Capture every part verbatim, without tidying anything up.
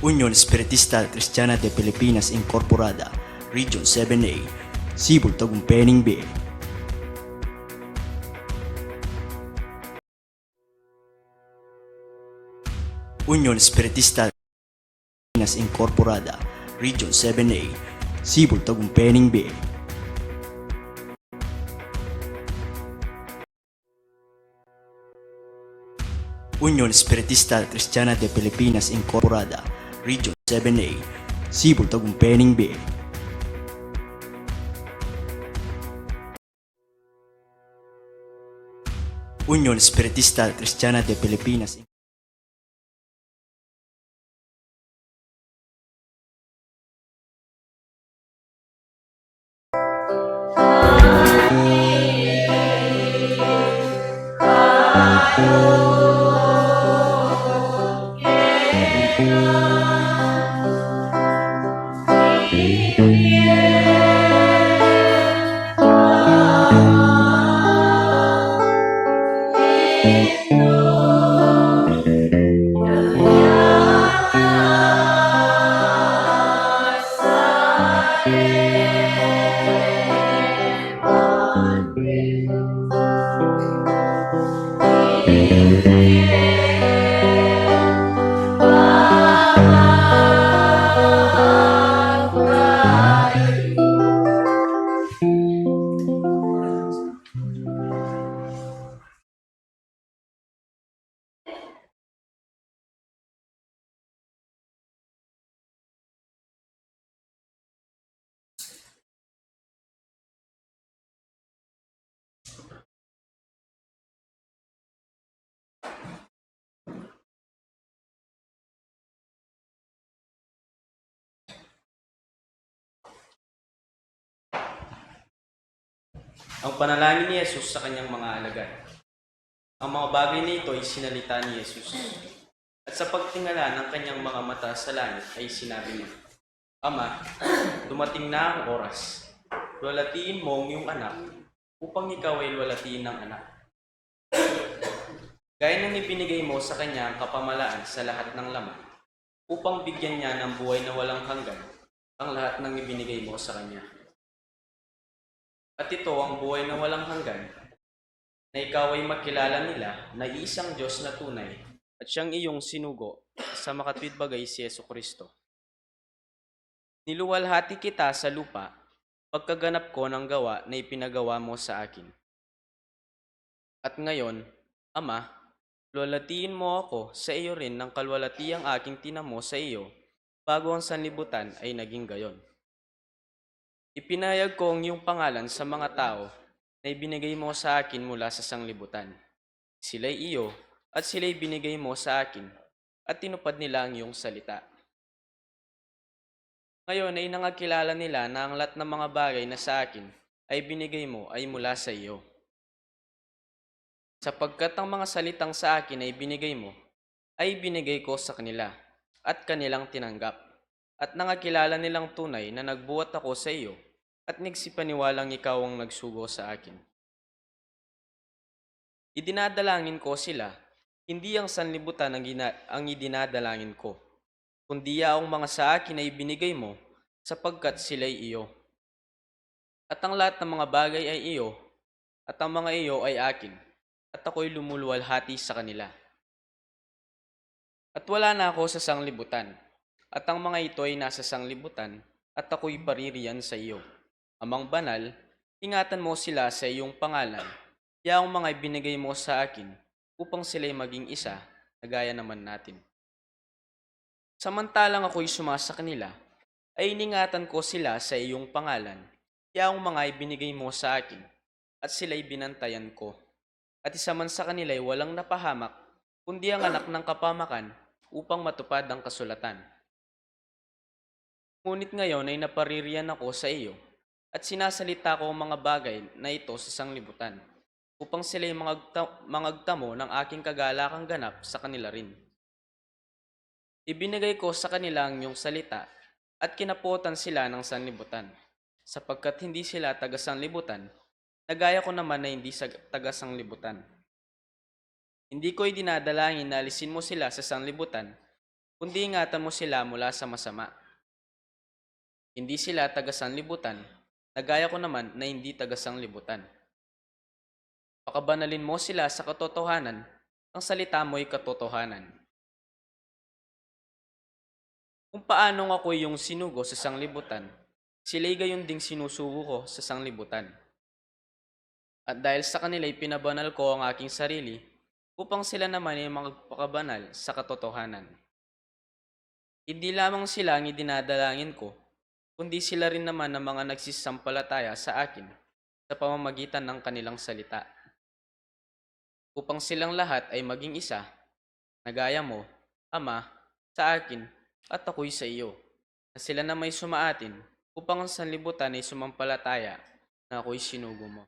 Union Espiritista Cristiana de Pilipinas Incorporada, Region seven A, Cebu, Tagumpay, Benguet. Union Espiritista Pilipinas Incorporada, Region seven A, Cebu, Tagumpay, Benguet. Union Espiritista Cristiana de Pilipinas Incorporada, Region seven A, Cebu, Tagumpay, Benguet. Union Espiritista Cristiana de Pilipinas. Ang panalangin ni Jesus sa kanyang mga alagad. Ang mga bagay na ito ay sinalita ni Jesus. At sa pagtingala ng kanyang mga mata sa langit ay sinabi niya, "Ama, dumating na ang oras. Luwalhatiin mo ang iyong anak, upang ikaw ay luwalhatiin ng anak. Gaya ng ibinigay mo sa kanya ang kapamahalaan sa lahat ng laman, upang bigyan niya ng buhay na walang hanggan ang lahat ng ibinigay mo sa kanya. At ito ang buhay na walang hanggan, na ikaw ay makilala nila na iisang Diyos na tunay, at siyang iyong sinugo sa makatuwid bagay, si Jesu Kristo. Niluwalhati kita sa lupa, pagkaganap ko ng gawa na ipinagawa mo sa akin. At ngayon, Ama, luwalhatiin mo ako sa iyo rin ng kaluwalhatiang aking tinamo sa iyo, bago ang sanlibutan ay naging gayon. Ipinahayag ko ang iyong pangalan sa mga tao na ibinigay mo sa akin mula sa sanlibutan. Sila'y iyo, at sila'y binigay mo sa akin, at tinupad nila ang iyong salita. Ngayon ay nangakilala nila na ang lahat ng mga bagay na sa akin ay binigay mo ay mula sa iyo. Sapagkat ang mga salitang sa akin ay binigay mo, ay binigay ko sa kanila, at kanilang tinanggap. At nangakilala nilang tunay na nagbuhat ako sa iyo, at nagsipaniwalang ikaw ang nagsugo sa akin. Idinadalangin ko sila, hindi ang sanlibutan ang gina-, ang idinadalangin ko, kundi yaong mga sa akin ay ibinigay mo, sapagkat sila'y iyo. At ang lahat ng mga bagay ay iyo, at ang mga iyo ay akin, at ako'y lumuluwalhati sa kanila. At wala na ako sa sanglibutan, at ang mga ito ay nasa sanglibutan, at ako'y paririyan sa iyo. Amang banal, ingatan mo sila sa iyong pangalan, yaong mga ibinigay mo sa akin, upang sila'y maging isa, na gaya naman natin. Samantalang ako'y suma sa kanila, ay iningatan ko sila sa iyong pangalan, yaong mga ibinigay mo sa akin, at sila'y binantayan ko. At isa man sa kanila'y walang napahamak, kundi ang anak ng kapamakan, upang matupad ang kasulatan. Ngunit ngayon ay napaririyan ako sa iyo, at sinasalita ko ang mga bagay na ito sa sanglibutan, upang sila'y mangagta-, mangagtamo ng aking kagalakang ganap sa kanila rin. Ibinigay ko sa kanila ang iyong salita, at kinapuotan sila ng sanlibutan, sapagkat hindi sila taga-sanlibutan, na gaya ko naman na hindi sa-, taga-sanlibutan. Hindi ko idinadalangin na alisin mo sila sa sanlibutan, kundi ingatan mo sila mula sa masama. Hindi sila taga-sanlibutan, na gaya ko naman na hindi taga-sanlibutan. Pakabanalin mo sila sa katotohanan, ang salita mo'y katotohanan. Kung paanong ako'y iyong sinugo sa sanlibutan, sila'y gayon ding sinusugo ko sa sanlibutan. At dahil sa kanila'y pinabanal ko ang aking sarili, upang sila naman ay makapagpabanal sa katotohanan. Hindi lamang sila ang idinadalangin ko, kundi sila rin naman ang mga nagsisampalataya sa akin sa pamamagitan ng kanilang salita. Upang silang lahat ay maging isa, na gaya mo, Ama, sa akin, at ako'y sa iyo, na sila nama'y sumaatin, upang ang sanlibutan ay sumampalataya na ako'y sinugo mo.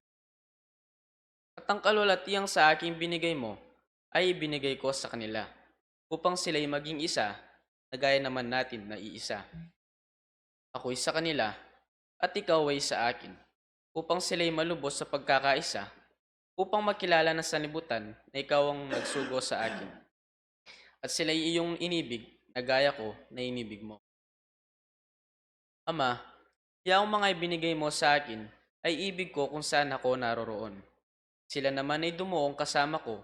At ang kalwalatiang sa akin binigay mo, ay ibinigay ko sa kanila, upang sila'y maging isa, na gaya naman natin na iisa. Ako'y sa kanila, at ikaw ay sa akin, upang sila'y malubos sa pagkakaisa, upang makilala ng sanlibutan na ikaw ang nagsugo sa akin, at sila'y iyong inibig, na gaya ko na inibig mo. Ama, yaong mga ibinigay mo sa akin ay ibig ko kung saan ako naroroon. Sila naman ay dumuong kasama ko,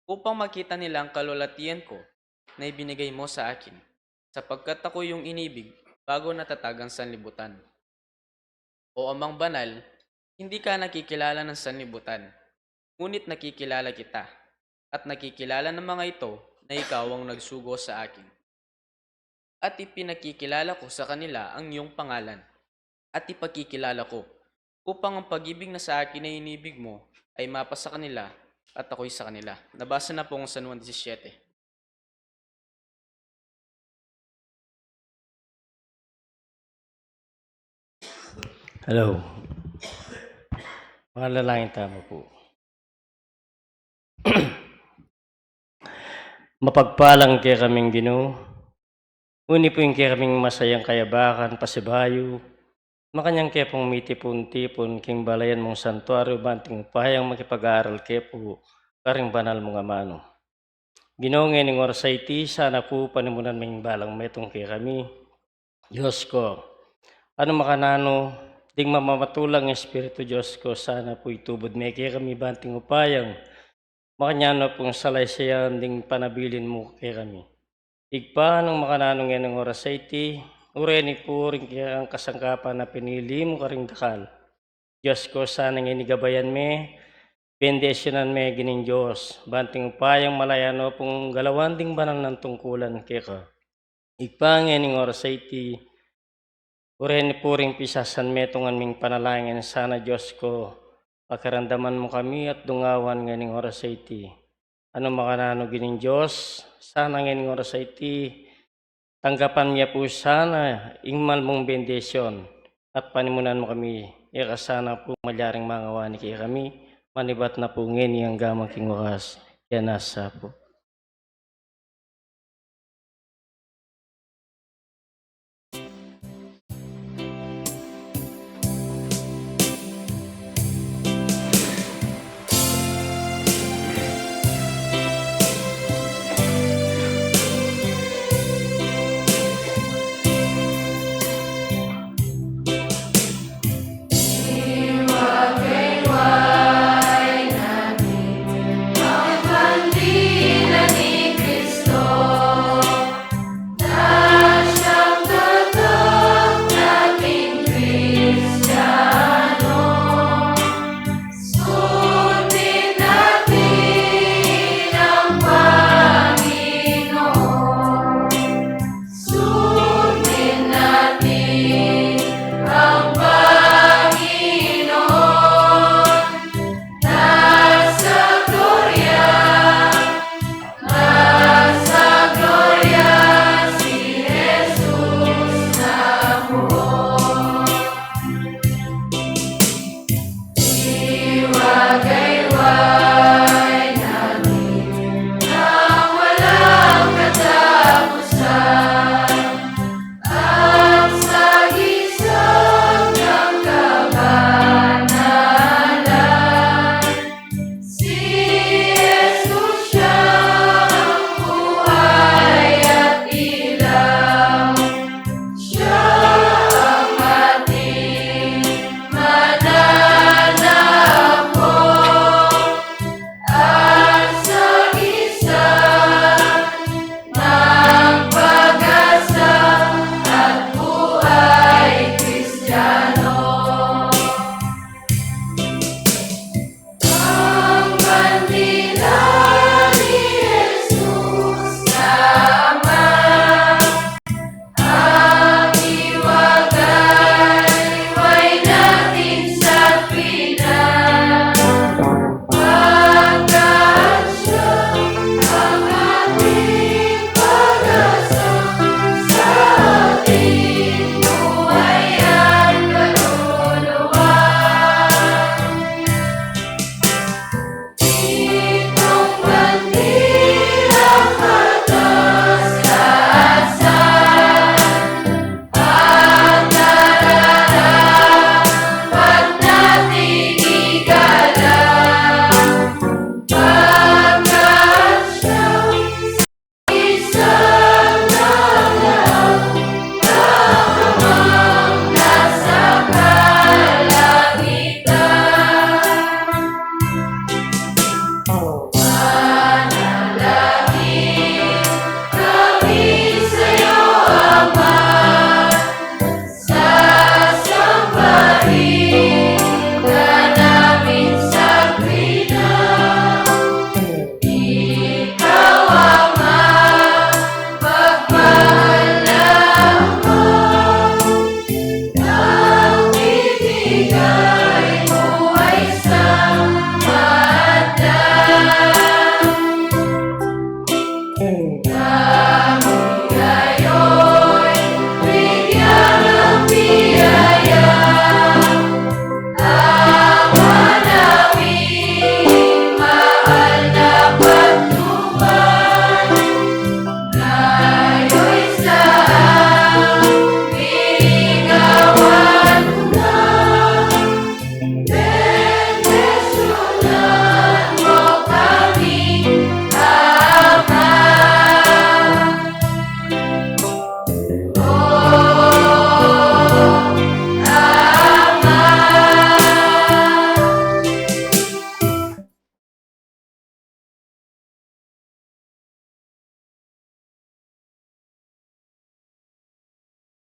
upang makita nila ang kalwalatian ko na ibinigay mo sa akin, sapagkat ako iyong inibig bago natatag ang sanlibutan. O Amang Banal, hindi ka nakikilala ng sanlibutan, ngunit nakikilala kita, at nakikilala ng mga ito na ikaw ang nagsugo sa akin. At ipinakikilala ko sa kanila ang iyong pangalan, at ipakikilala ko, upang ang pag-ibig na sa akin na inibig mo ay mapa sa kanila, at ako'y sa kanila. Nabasa na po ang San Juan disisiete. Hello. Manalangin tamu pu. Mapagpalang kekaming Ginu, uni pu ing kekaming masayang kayabakan pasibayu, makanyan ke pung mitipun-tipun king balayan mung santuaryu banting upayang makipag-aral ke pu karing banal mung amanu. Ginu, ngening oras a iti, sana pu panimunan me ing balang metung kekami. Dios ko, anu makananu ding mamamatulang Espiritu, Dios ko, sana pu itubud me kekami banting upayang makanyan no pung salaysayan ding panabilin mu kekami. Ibpa, nung makananu ngening oras a iti, ureni pu ring kekang kasangkapan a pinili mu karing dakal. Dios ko, sana ngeni gabayan me, bendisyunan me, Ginu Dios, banting upayang malaya no pung galawan ding banal nang tungkulan keka. Ibpa, ngening oras a iti, ureni pu ring pisasan metung ming panalangin, sana Dios ko, pakiramdaman mu kami at dungawan ngening oras a iti. Anu makananu, Ginu Dios, sana ngening oras a iti, tanggapan me pu sana ing mal mung bendisyun, at panimunan mu kami, e ka sana pu malyaring mangawani kekami, manibat na pu ngeni angga man king wakas. Iya na sa pu.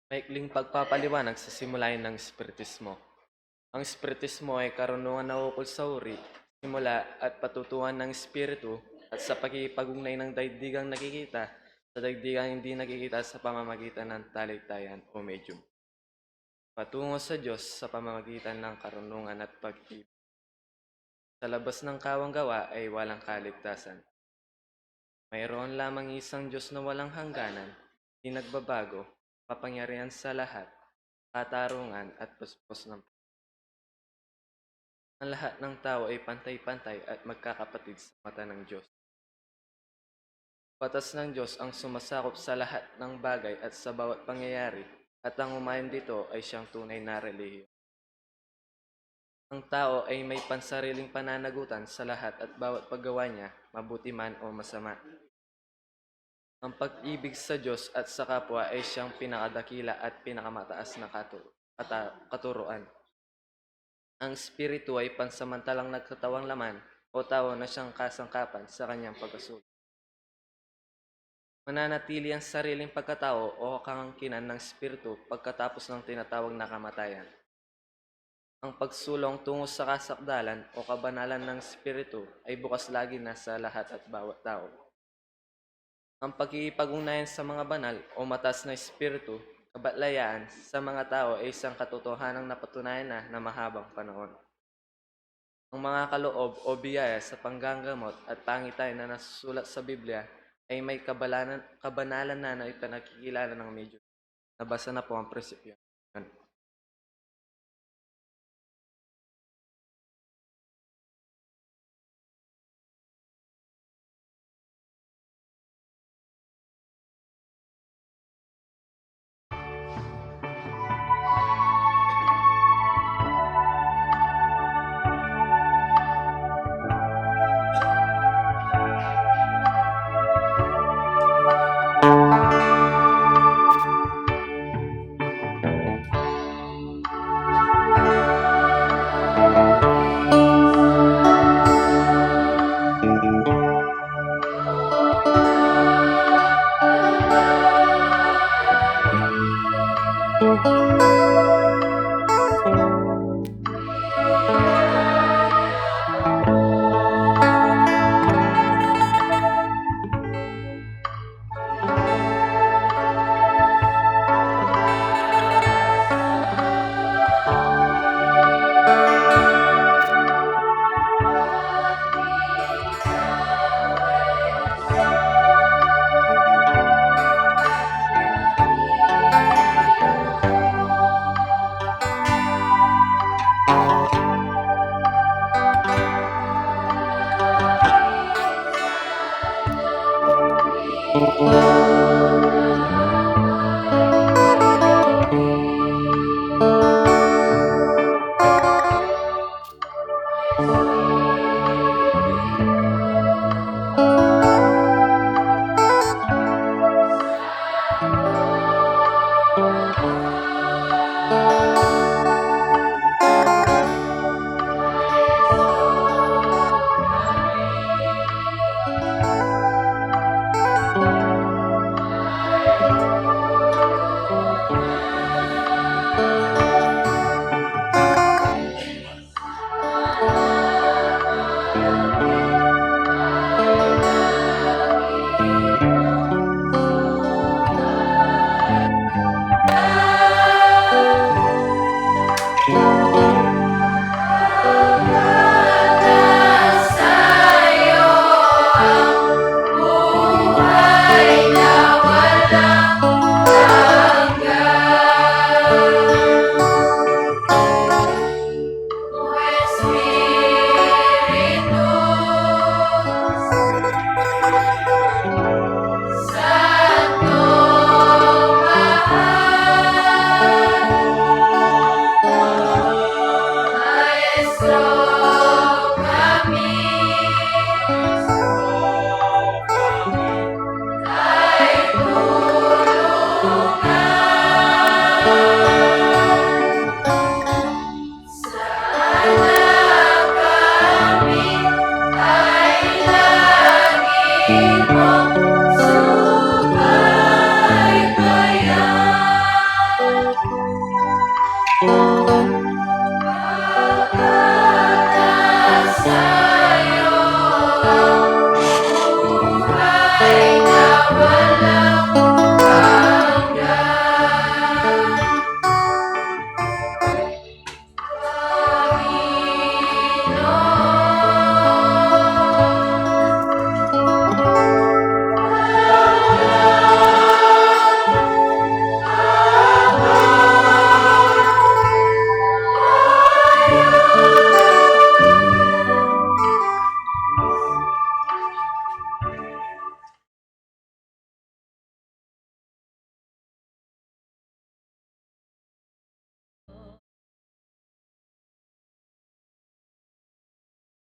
Maikling pagpapaliwanag sa simulain ng Espiritismo. Ang Espiritismo ay karunungan na ukol sa uri, simula at patutunguhan ng Espiritu at sa pakikipag-ugnay ng daigdigang nakikita sa daigdigang hindi nakikita sa pamamagitan ng talitayan o medium. Patungo sa Diyos sa pamamagitan ng karunungan at pag-ibig. Sa labas ng kawang gawa ay walang kaligtasan. Mayroon lamang isang Diyos na walang hangganan, di nagbabago, kapangyarihan sa lahat, katarungan at puspos ng... Ang lahat ng tao ay pantay-pantay at magkakapatid sa mata ng Diyos. Batas ng Diyos ang sumasakop sa lahat ng bagay at sa bawat pangyayari, at ang umayon dito ay siyang tunay na relihiyon. Ang tao ay may pansariling pananagutan sa lahat at bawat paggawa niya, mabuti man o masama. Ang pag-ibig sa Diyos at sa kapwa ay siyang pinakadakila at pinakamataas na katu-, kata-, katuruan. Ang Espiritu ay pansamantalang nagkatawang laman o tao na siyang kasangkapan sa kanyang pagkasulat. Mananatili ang sariling pagkatao o kaangkinan ng Espiritu pagkatapos ng tinatawag na kamatayan. Ang pagsulong tungo sa kasakdalan o kabanalan ng Espiritu ay bukas lagi na sa lahat at bawat tao. Ang pakikipag-ugnayan sa mga banal o mataas na espiritu, kabatlayaan sa mga tao ay isang katotohanang napatunayan na na mahabang panahon. Ang mga kaloob o biyaya sa panggagamot at pangangaral na nasusulat sa Biblia ay may kabalanan, kabanalan na na ipinakikilala ng medyo. Nabasa na po ang prinsipyo.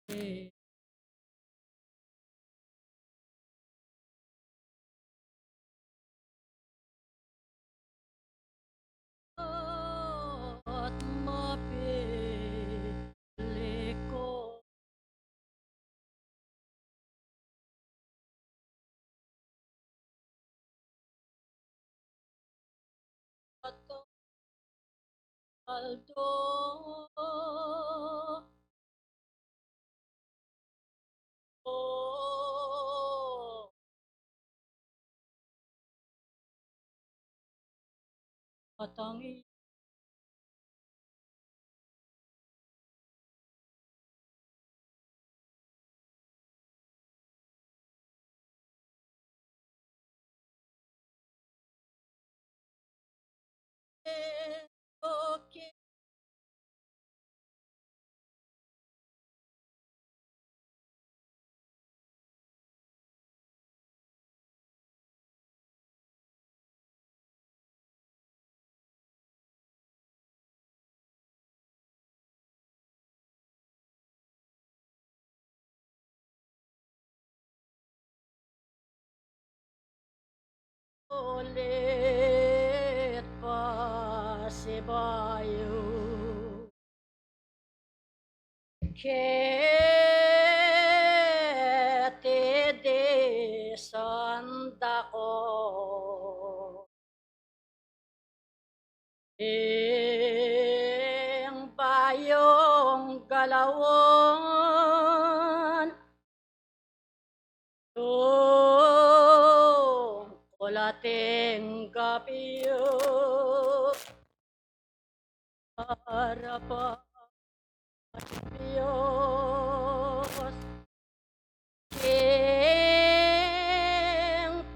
At mapili ko. At aldo. O. At ang i- Ulit pasibayu. Keti di sandako ing bayung galawan. Tungkul ating gabiu, arapan Dios, ing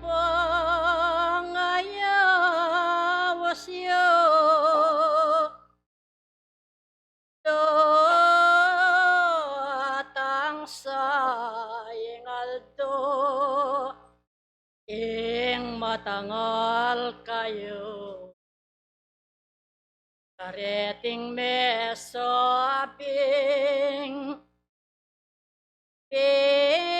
pangayawas yu. Datang sa ing aldo, ing matangal kayu. Kareting mesabing pili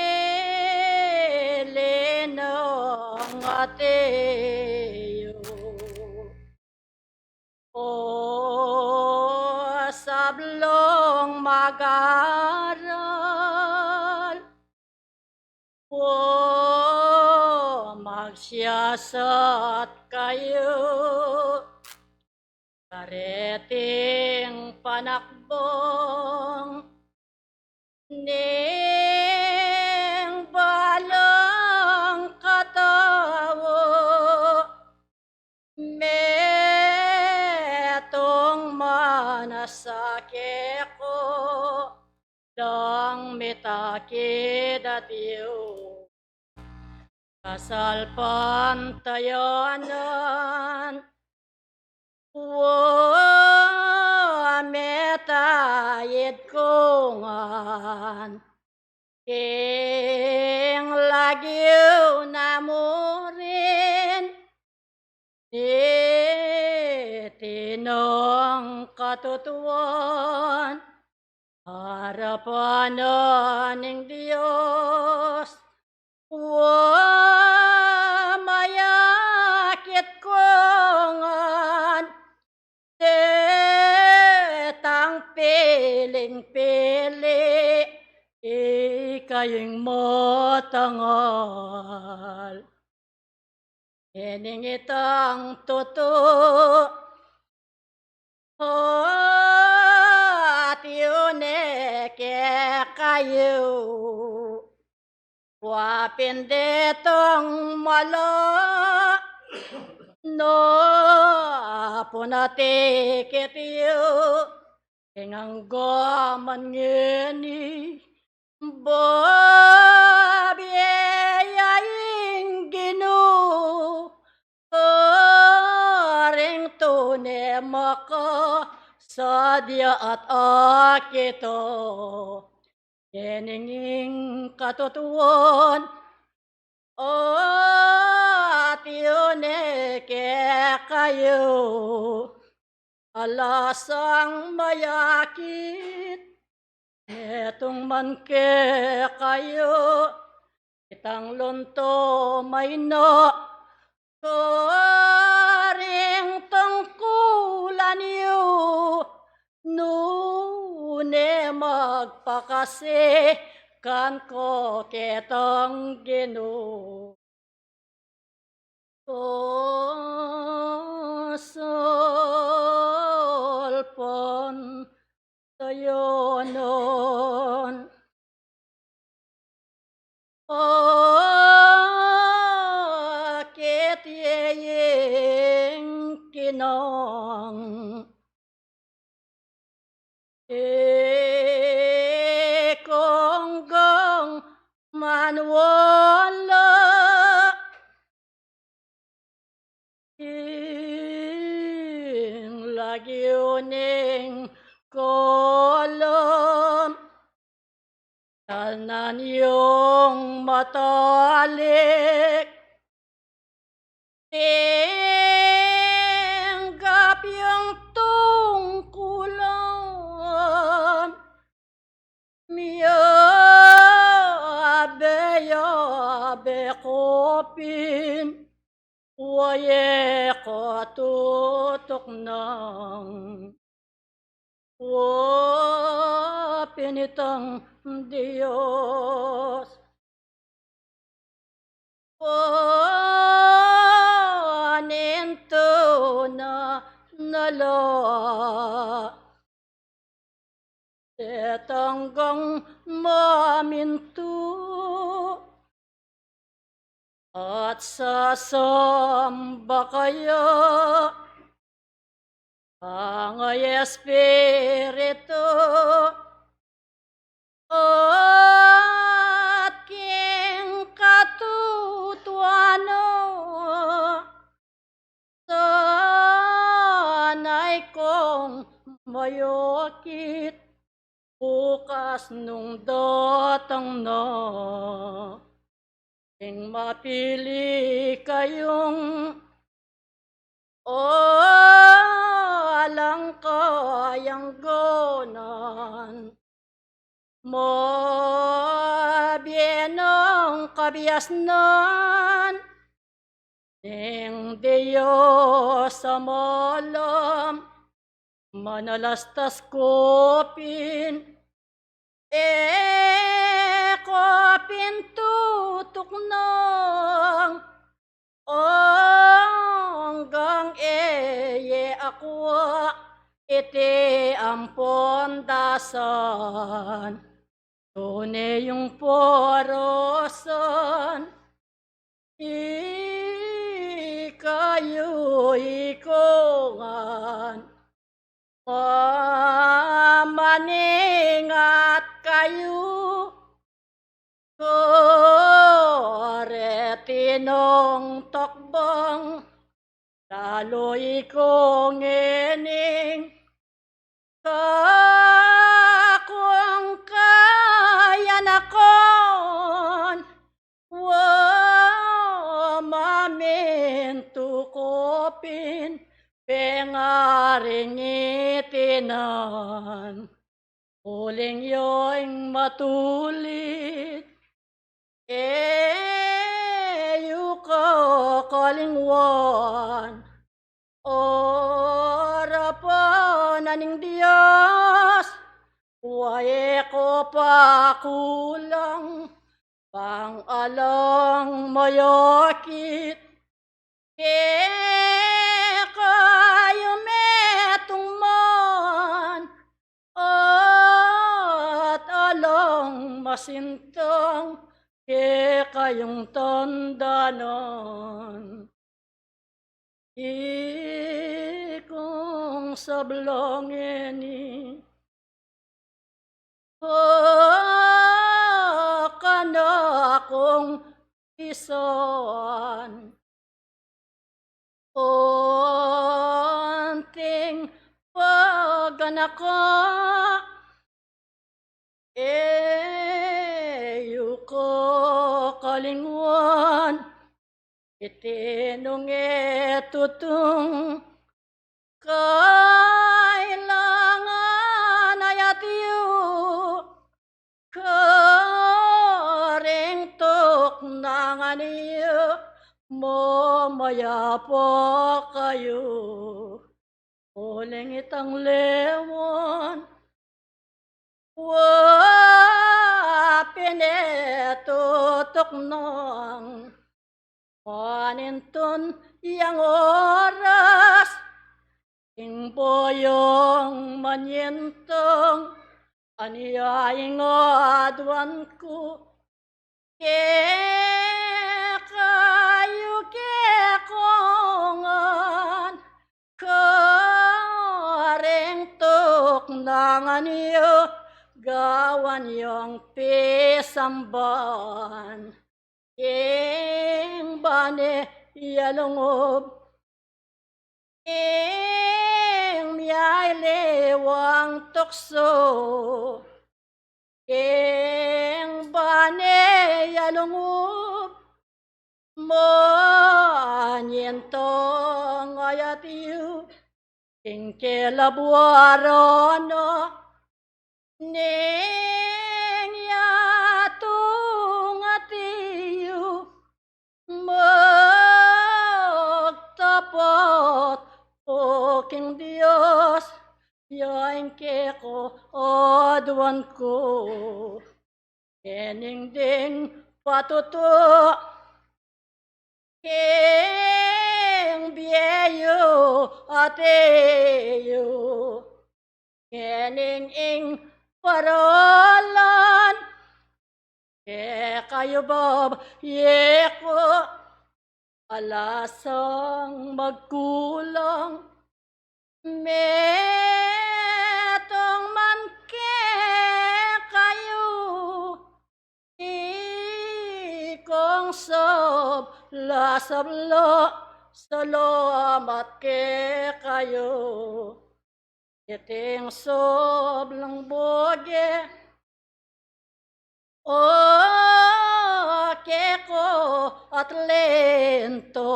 nang atiu. O sablung mag-aral, o magsiyasat kayu, kareting panakbung ning balang katau, metung man a sake ku, dang mitakit atiu. Kasalpantayanan, wa metaid ku ngan king lagyu na murin, iti nang katutuan, arapan na ning Dios, wa mayakit ku ngan, detang piling-pili, ika ing matangal. Ining itang tutu, o atiu ne kekayu, wa pin detang mala na punatikit yu, ing angga man ngeni, babie ya ing Ginu, karing tune makasadya at akita. Ining katutuan, o atiu ne kekayu, ala sang mayakit, Metung man kekayu itang lonto mayna, karing tungkulan yu, nune magpakasi kanu ketang Ginu. Pasalpan tayu nan. Akit ye ing kinang ikong gang manwala. Ing lagyu ning kalam, talnan yung matalik. Tinggap yung tungkulan. Miyabe, yabe ku pin, wa ye ku tutuknang. Wa pin itang Dios. Panintu na nala detang gang mamintu at sasamba kaya ang Espiritu at king katutuanan. Sana ikong mayakit bukas nung datang na ing mapili kayung alang kayangganan. Mabie nang kabiasnan ning Dios a malam, manalastas ku pin, e ku pin tutuknang, anggang e ye akua iti ampon dasan. Tune yung porosan, ikayu ikongan, mamaningat kayu, karetinong takbang, lalu ikong ining kakung kayanakan, wa mamintu ku pin pengaring itinan. Uling yoing matulid, e yu kakalingwan. Arapan na ning Dios, wa e ku pakulang, bang alang mayakit kekayu metung man, at alang masintang kekayung tandanan. Ikong sablang ini, o kanakung pisan, onting paganaka, e yu kakalingwan, iti nung e tutung kailangan ayat yu mo mayap kayu. Uling itang lewan, wa pinetutuknang manintun yang oras, ing boyong manyintang, anya ing aduan ku kekayu, kekong ngan, karing tuknangan yu, gawan yung pisamban. King bane ya lungub, ing miyaliwang tuksu, king bane ya lungub, manyintang ayat yu, king kelabuaran na, ning yatung ati yu, magtapat ku king Dios, ya ing kekong aduan ku. Kening ding patutu king bie yu, ate yu, kening ing paralan kekayu, babayi ku, ala sang magkulang metung man kekayu. Ikong sabla, sabla, salamat kekayu. Iting sablang bage, o keko at lento,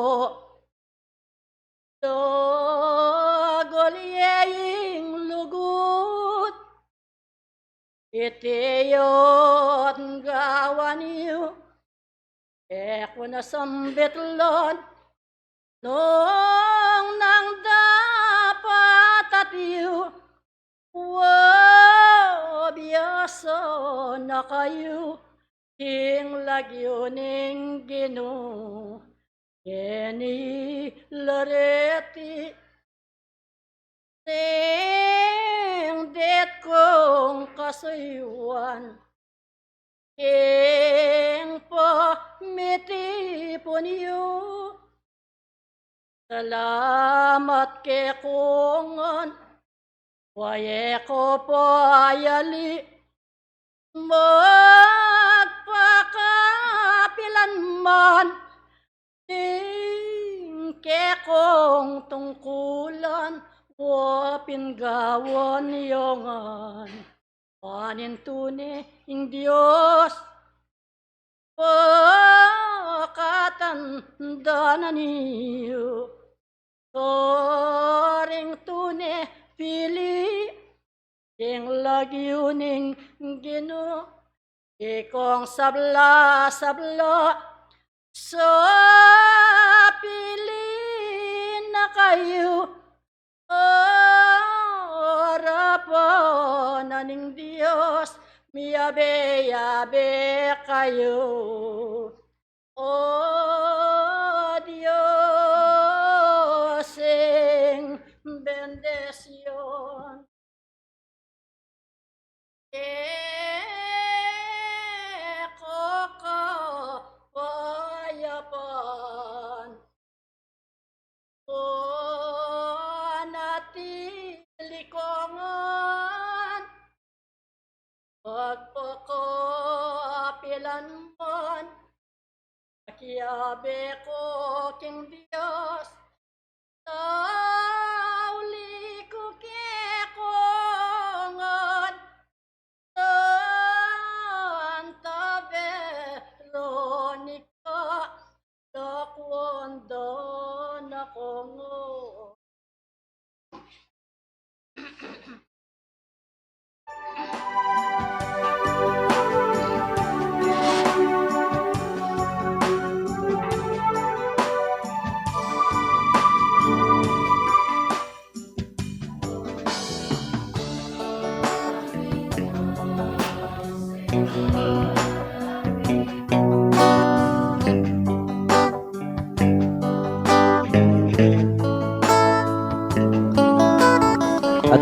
dagul ye ing lugud. Iti yu at gawan yu, e ku na sambitlan, nung nang dapat at yu, wa, biasa na kayu king lagyu ning Ginu. Keni la reti ning dit kung kasuyuan, king pamitipun yu. Salamat kekong ngan, wa ye ko payali magpakapilan man, ding kekong tungkulan, wa pin gawan yu ngan. Panin tune ing Dios, pakatandanan yu, karing tune pili king lagyu ning Ginu. Ikong sabla, sabla, sapili na kayu, arapan na ning Dios, miyabe-yabe kayu. O Dios ing bendisyun, kekong kapayapan, panatili ko ngan, magpakapilan man, pakiabe ko king Dios, tauli ku kekong ngan, Santa Veronica, lakuan da na kong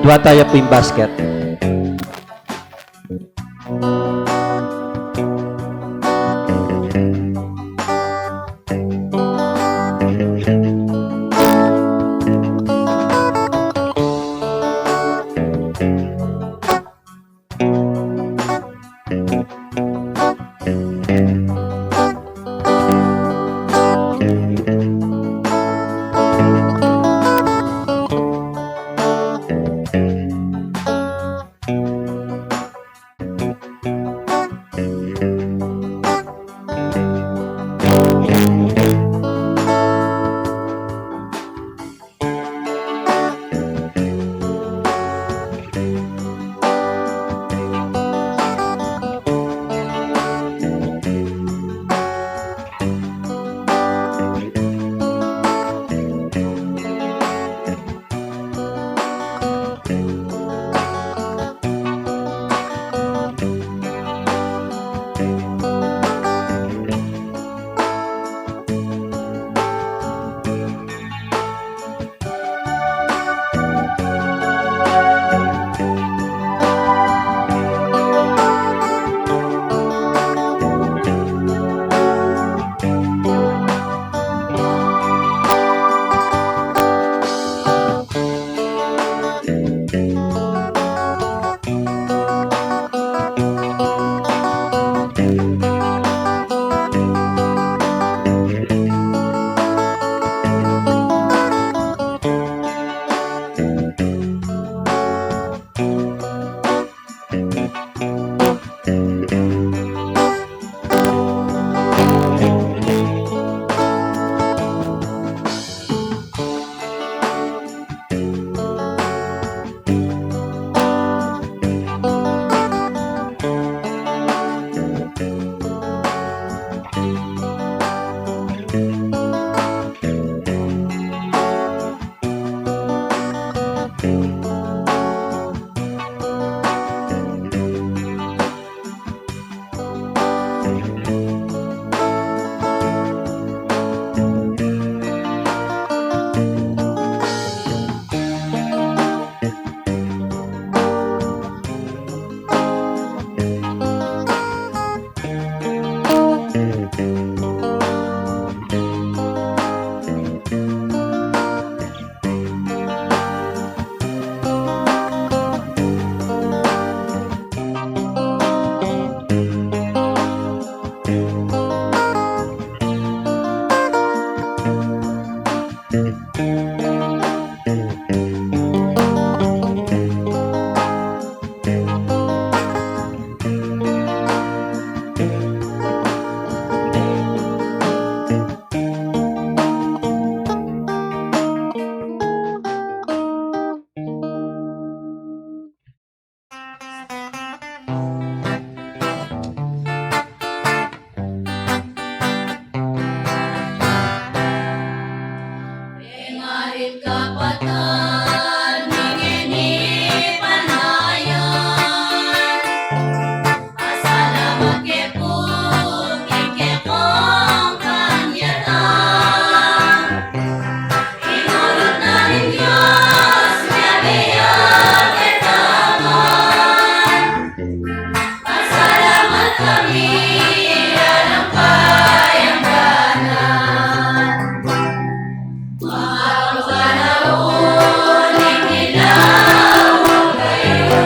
Dua taya pu ing basket. Pengarit kapatad, mingeni panayan. Asalamat ke pu king kekong kanyatan. Inurut na ning Dios, miyabe ya ketaman. Pasalamat kami, Alang Kayandanan. Mabang panaun, ikilaw kayu.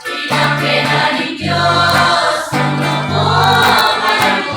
Pinakena ning Dios, nung nuku kayu.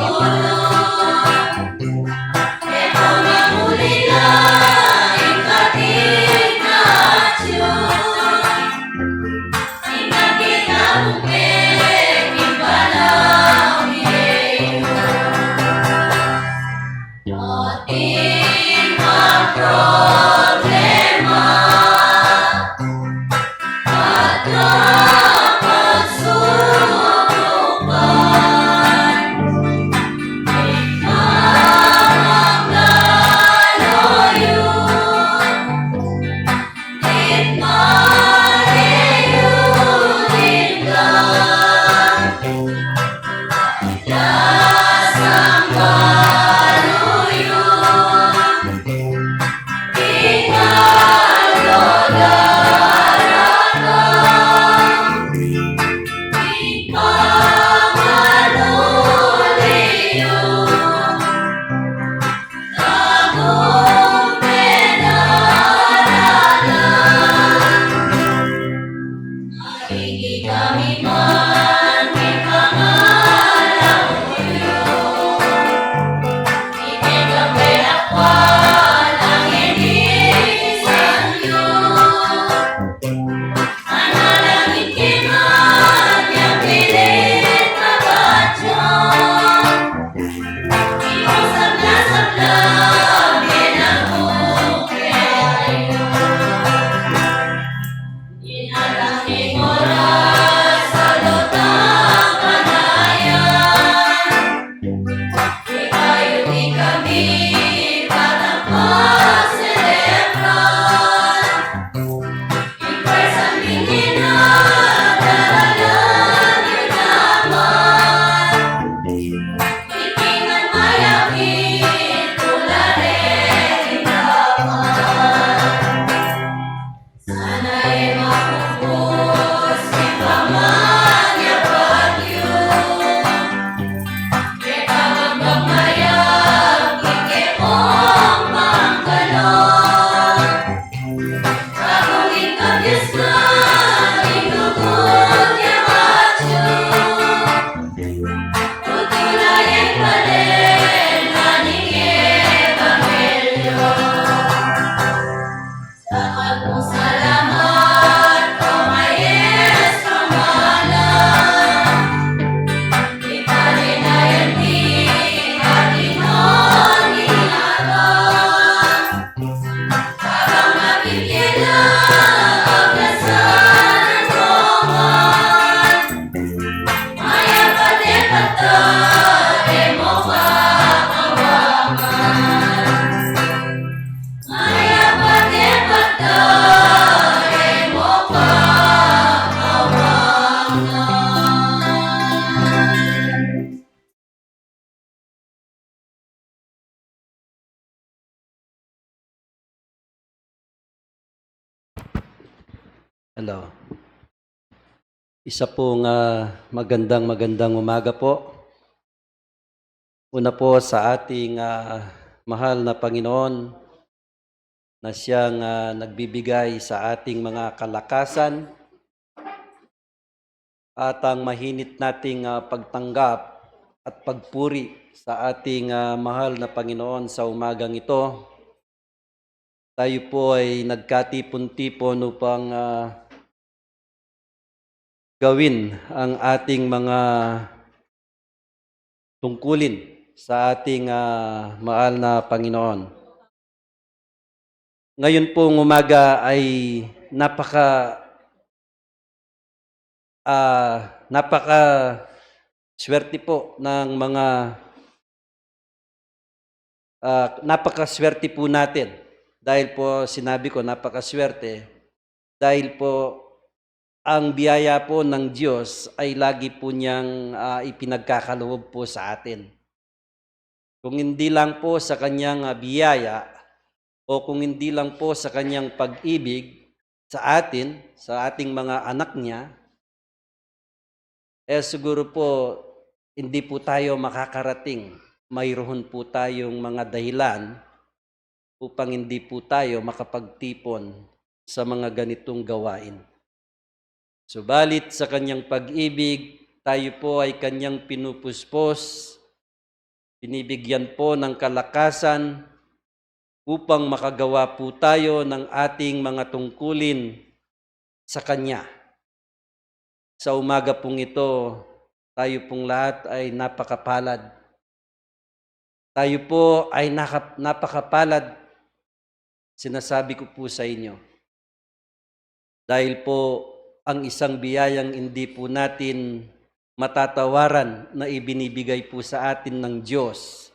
Hello. Isa pong, ah, magandang, magandang umaga po. Una po sa ating, ah, mahal na Panginoon na siyang, ah, nagbibigay sa ating mga kalakasan at ang mahinit nating, ah, pagtanggap at pagpuri sa ating, ah, mahal na Panginoon sa umagang ito. Tayo po ay nagkatipon-tipon upang, ah, gawin ang ating mga tungkulin sa ating, ah, mahal na Panginoon. Ngayon pong umaga ay napaka, ah, napaka swerte po ng mga, ah, napakaswerte po natin. Dahil po, sinabi ko, napakaswerte. Dahil po, ang biyaya po ng Diyos ay lagi po niyang, ah, ipinagkakaloob po sa atin. Kung hindi lang po sa kanyang, ah, biyaya o kung hindi lang po sa kanyang pag-ibig sa atin, sa ating mga anak niya, eh, siguro po hindi po tayo makakarating. Mayroon po tayong mga dahilan upang hindi po tayo makapagtipon sa mga ganitong gawain. Subalit sa kanyang pag-ibig, tayo po ay kanyang pinupuspos, binibigyan po ng kalakasan upang makagawa po tayo ng ating mga tungkulin sa kanya. Sa umaga pong ito, tayo pong lahat ay napakapalad. Tayo po ay naka-, napakapalad, sinasabi ko po sa inyo. Dahil po ang isang biyayang hindi po natin matatawaran na ibinibigay po sa atin ng Diyos,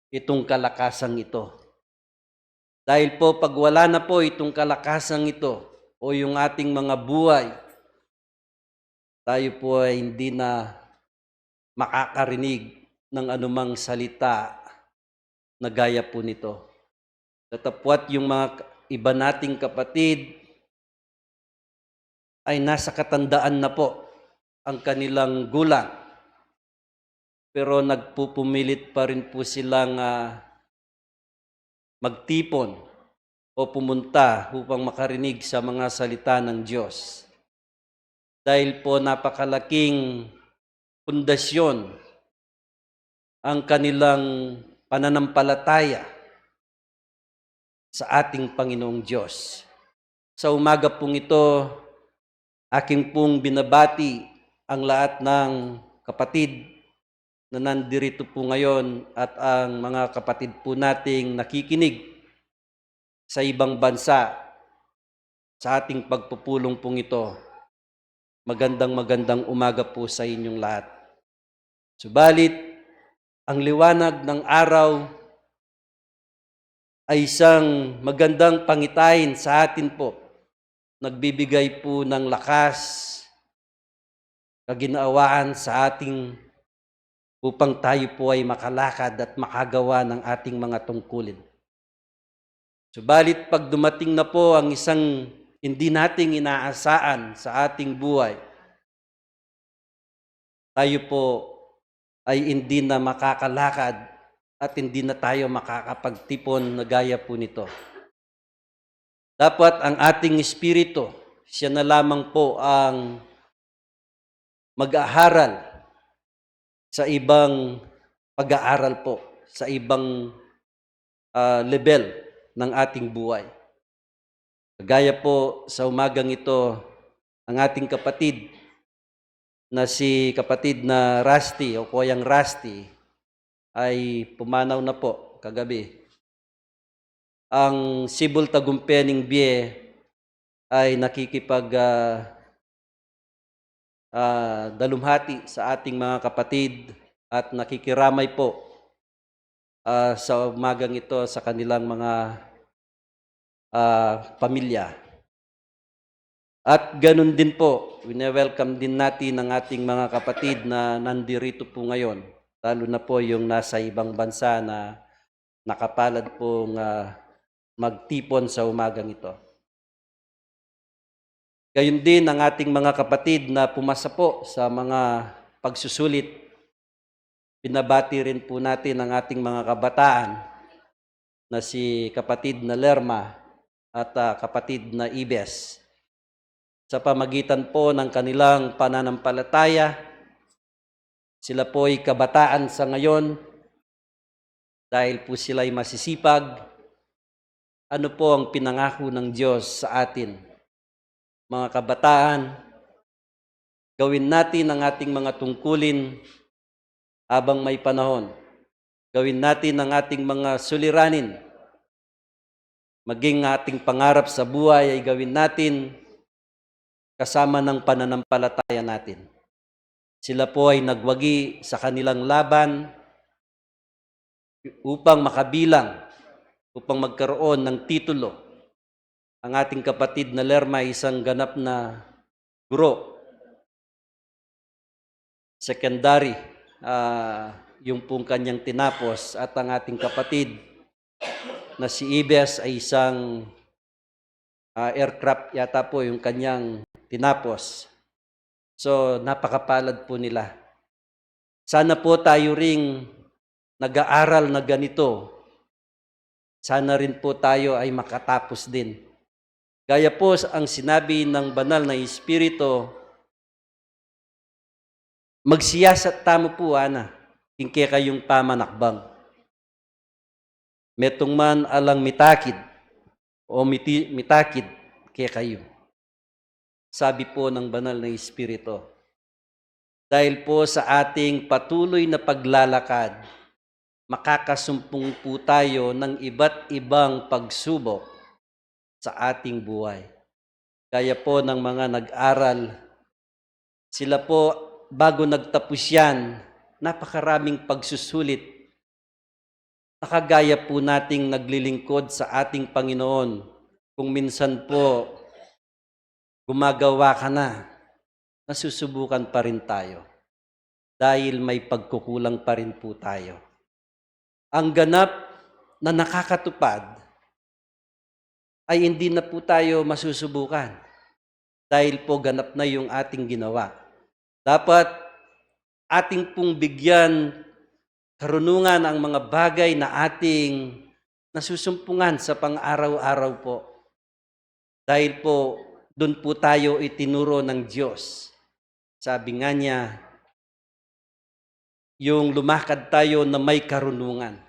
itong kalakasang ito. Dahil po pag wala na po itong kalakasang ito o yung ating mga buhay, tayo po ay hindi na makakarinig ng anumang salita na gaya po nito. Datapwat yung mga k-, iba nating kapatid ay nasa katandaan na po ang kanilang gulang, pero nagpupumilit pa rin po silang, ah, magtipon o pumunta upang makarinig sa mga salita ng Diyos. Dahil po napakalaking pundasyon ang kanilang pananampalataya sa ating Panginoong Diyos. Sa umaga pong ito, aking pong binabati ang lahat ng kapatid na nandirito po ngayon at ang mga kapatid po nating nakikinig sa ibang bansa sa ating pagpupulong pong ito. Magandang, magandang umaga po sa inyong lahat. Subalit, ang liwanag ng araw ay isang magandang pangitain sa atin po. Nagbibigay po ng lakas, kaginawaan sa ating, upang tayo po ay makalakad at makagawa ng ating mga tungkulin. Subalit pag dumating na po ang isang hindi nating inaasaan sa ating buhay, tayo po ay hindi na makakalakad at hindi na tayo makakapagtipon na gaya po nito. Dapat ang ating espiritu, siya na lamang po ang mag-aaral sa ibang pag-aaral po, sa ibang, ah, level ng ating buhay. Kagaya po sa umagang ito, ang ating kapatid na si kapatid na Rusty o Koyang Rusty ay pumanaw na po kagabi. Ang Sibul Tagumpe ning Bie ay nakikipag, ah, ah, dalumhati sa ating mga kapatid at nakikiramay po, ah, sa umagang ito sa kanilang mga, ah, pamilya. At ganun din po, wine-welcome din natin ang ating mga kapatid na nandirito po ngayon, lalo na po yung nasa ibang bansa na nakapalad pong, ah, magtipon sa umagang ito. Gayon din ang ating mga kapatid na pumasa po sa mga pagsusulit. Binabati rin po natin ang ating mga kabataan na si kapatid na Lerma at, ah, kapatid na Ibes. Sa pamagitan po ng kanilang pananampalataya, sila po ay kabataan sa ngayon, dahil po sila'y masisipag. Ano po ang pinangako ng Diyos sa atin? Mga kabataan, gawin natin ang ating mga tungkulin habang may panahon. Gawin natin ang ating mga suliranin. Maging ating pangarap sa buhay ay gawin natin kasama ng pananampalataya natin. Sila po ay nagwagi sa kanilang laban upang makabilang, upang magkaroon ng titulo. Ang ating kapatid na Lerma ay isang ganap na guro. Secondary, ah, yung pong kanyang tinapos, at ang ating kapatid na si Ibes ay isang, ah, aircraft yata po yung kanyang tinapos. So, napakapalad po nila. Sana po tayo ring nag-aaral na ganito, sana rin po tayo ay makatapos din. Gaya po ang sinabi ng Banal na Espiritu, magsiyasat tamu po, ana, king kekayung pamanakbang. Metung man alang mitakid o miti-, mitakid kekayu, sabi po ng Banal na Espiritu. Dahil po sa ating patuloy na paglalakad, makakasumpung po tayo ng iba't ibang pagsubok sa ating buhay. Gaya po ng mga nag-aral, sila po, bago nagtapos yan, napakaraming pagsusulit. Nakagaya po nating naglilingkod sa ating Panginoon, kung minsan po gumagawa ka na, nasusubukan pa rin tayo dahil may pagkukulang pa rin po tayo. Ang ganap na nakakatupad ay hindi na po tayo masusubukan dahil po ganap na yung ating ginawa. Dapat ating pong bigyan karunungan ang mga bagay na ating nasusumpungan sa pang-araw-araw po. Dahil po, dun po tayo itinuro ng Diyos. Sabi nga niya, yung lumakad tayo na may karunungan,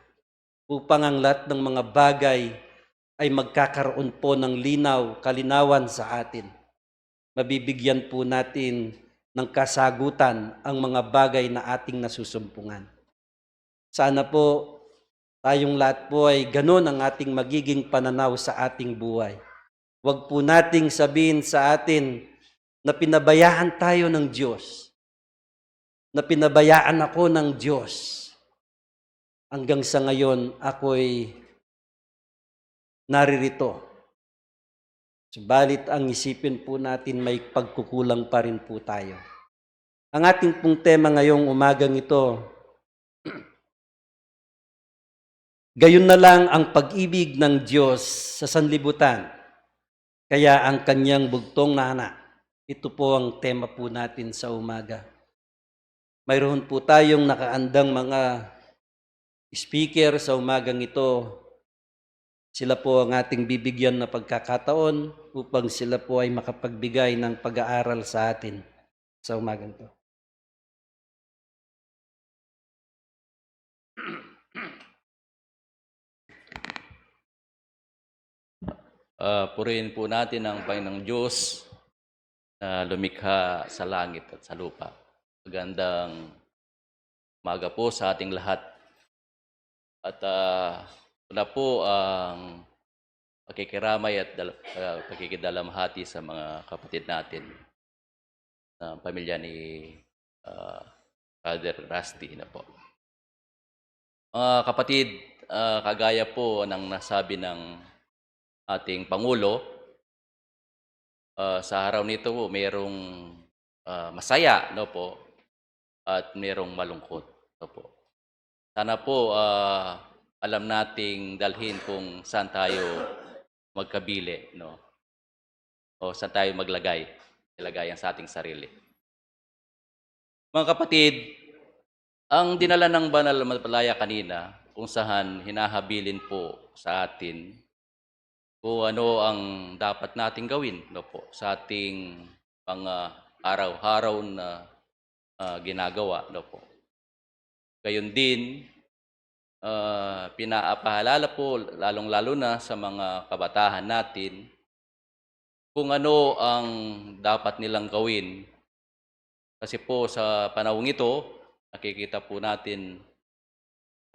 upang ang lahat ng mga bagay ay magkakaroon po ng linaw, kalinawan sa atin. Mabibigyan po natin ng kasagutan ang mga bagay na ating nasusumpungan. Sana po, tayong lahat po ay ganun ang ating magiging pananaw sa ating buhay. Huwag po nating sabihin sa atin na pinabayaan tayo ng Diyos, na pinabayaan ako ng Diyos. Hanggang sa ngayon, ako'y naririto. Subalit ang isipin po natin, may pagkukulang pa rin po tayo. Ang ating pong tema ngayong umagang ito, gayon na lang ang pag-ibig ng Diyos sa sanlibutan, kaya ang kanyang bugtong na anak. Ito po ang tema po natin sa umaga. Mayroon po tayong nakaandang mga speaker sa umagang ito. Sila po ang ating bibigyan ng pagkakataon upang sila po ay makapagbigay ng pag-aaral sa atin sa umagang ito. Ah, purihin po natin ang Panginoong Diyos na lumikha sa langit at sa lupa. Magandang umaga po sa ating lahat. At, ah, una po ang pakikiramay at dal-, ah, pakikidalamhati sa mga kapatid natin na pamilya ni, ah, Brother Rusty na po. Mga kapatid, ah, kagaya po ng nasabi ng ating Pangulo, ah, sa araw nito po, merong, ah, masaya, no po, at merong malungkot, no po. Sana po, ah, alam nating dalhin kung saan tayo magkabili, no? o saan tayo maglagay, ilagay ang sa ating sarili. Mga kapatid, ang dinala ng banal na mananampalataya kanina, kung saan hinahabilin po sa atin kung ano ang dapat nating gawin, no po, sa ating mga araw-araw na, ah, ginagawa, no po. Gayon din, ah, pinaapahalala po, lalong-lalo na sa mga kabataan natin, kung ano ang dapat nilang gawin. Kasi po sa panahong ito, nakikita po natin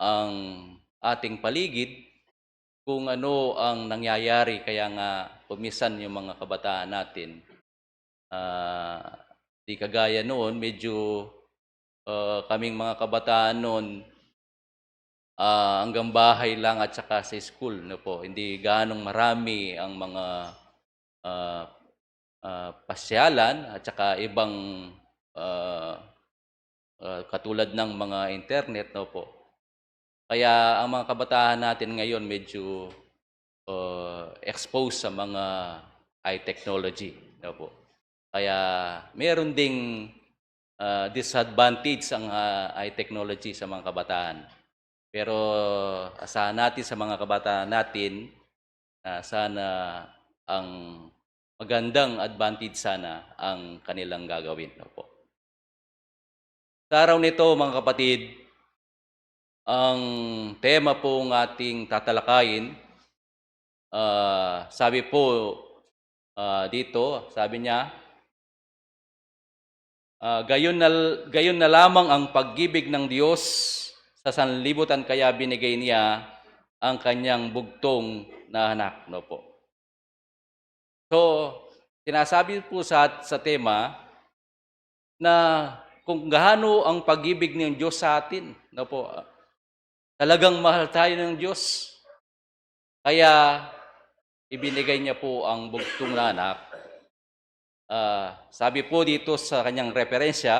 ang ating paligid, kung ano ang nangyayari. Kaya nga, kung minsan yung mga kabataan natin, ah, di kagaya noon, medyo, ah, kaming mga kabataan noon, ah, hanggang bahay lang at saka sa school, no po. Hindi ganong marami ang mga, ah, ah, pasyalan at saka ibang, ah, ah, katulad ng mga internet, no po. Kaya ang mga kabataan natin ngayon medyo, ah, exposed sa mga high technology, no po. Kaya meron ding, ah, disadvantage ang, ah, high technology sa mga kabataan. Pero asahan natin sa mga kabataan natin na sana ang magandang advantage sana ang kanilang gagawin. Opo. Sa araw nito, mga kapatid, ang tema pong ating tatalakayin, ah, sabi po, ah, dito, sabi niya, ah, gayon na, gayon na lamang ang pag-ibig ng Diyos sa sanlibutan, kaya binigay niya ang kanyang bugtong na anak, no po. So, sinasabi po sa, sa tema na kung gaano ang pag-ibig ng Diyos sa atin, no po. Talagang mahal tayo ng Diyos. Kaya ibinigay niya po ang bugtong na anak. Ah, sabi po dito sa kanyang referensya,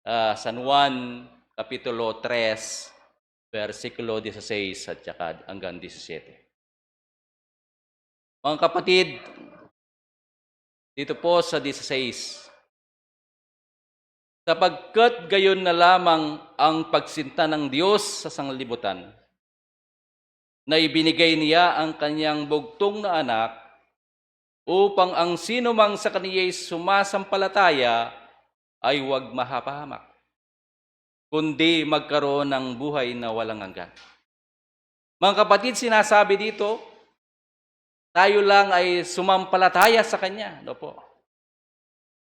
ah, San Juan Kapitulo tres, versikulo dieciséis at saka hanggang diecisiete. Mga kapatid, dito po sa dieciséis, "Sapagkat gayon na lamang ang pagsinta ng Diyos sa sanglibutan, na ibinigay niya ang kanyang bugtong na anak, upang ang sino mang sa kaniya'y sumasampalataya ay huwag mapahamak, kundi magkaroon ng buhay na walang hanggan." Mga kapatid, sinasabi dito, tayo lang ay sumampalataya sa Kanya, no po?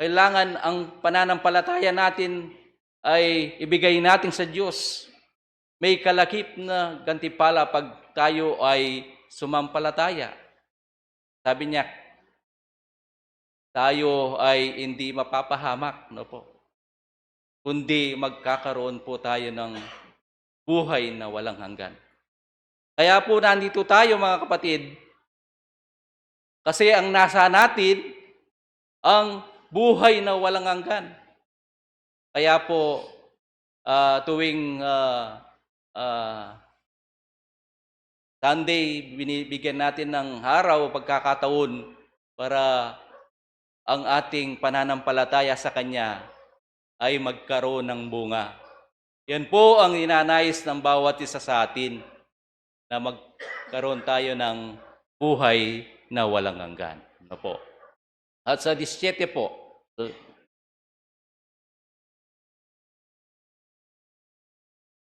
Kailangan ang pananampalataya natin ay ibigay natin sa Diyos. May kalakip na gantipala pag tayo ay sumampalataya. Sabi niya, tayo ay hindi mapapahamak, no po? Kundi magkakaroon po tayo ng buhay na walang hanggan. Kaya po nandito tayo, mga kapatid, kasi ang nasa natin ang buhay na walang hanggan. Kaya po, ah, tuwing, ah, ah, Sunday, binibigyan natin ng araw o pagkakataon para ang ating pananampalataya sa Kanya ay magkaroon ng bunga. Yan po ang ninanais ng bawat isa sa atin, na magkaroon tayo ng buhay na walang hanggan. Ano po? At sa diecisiete po,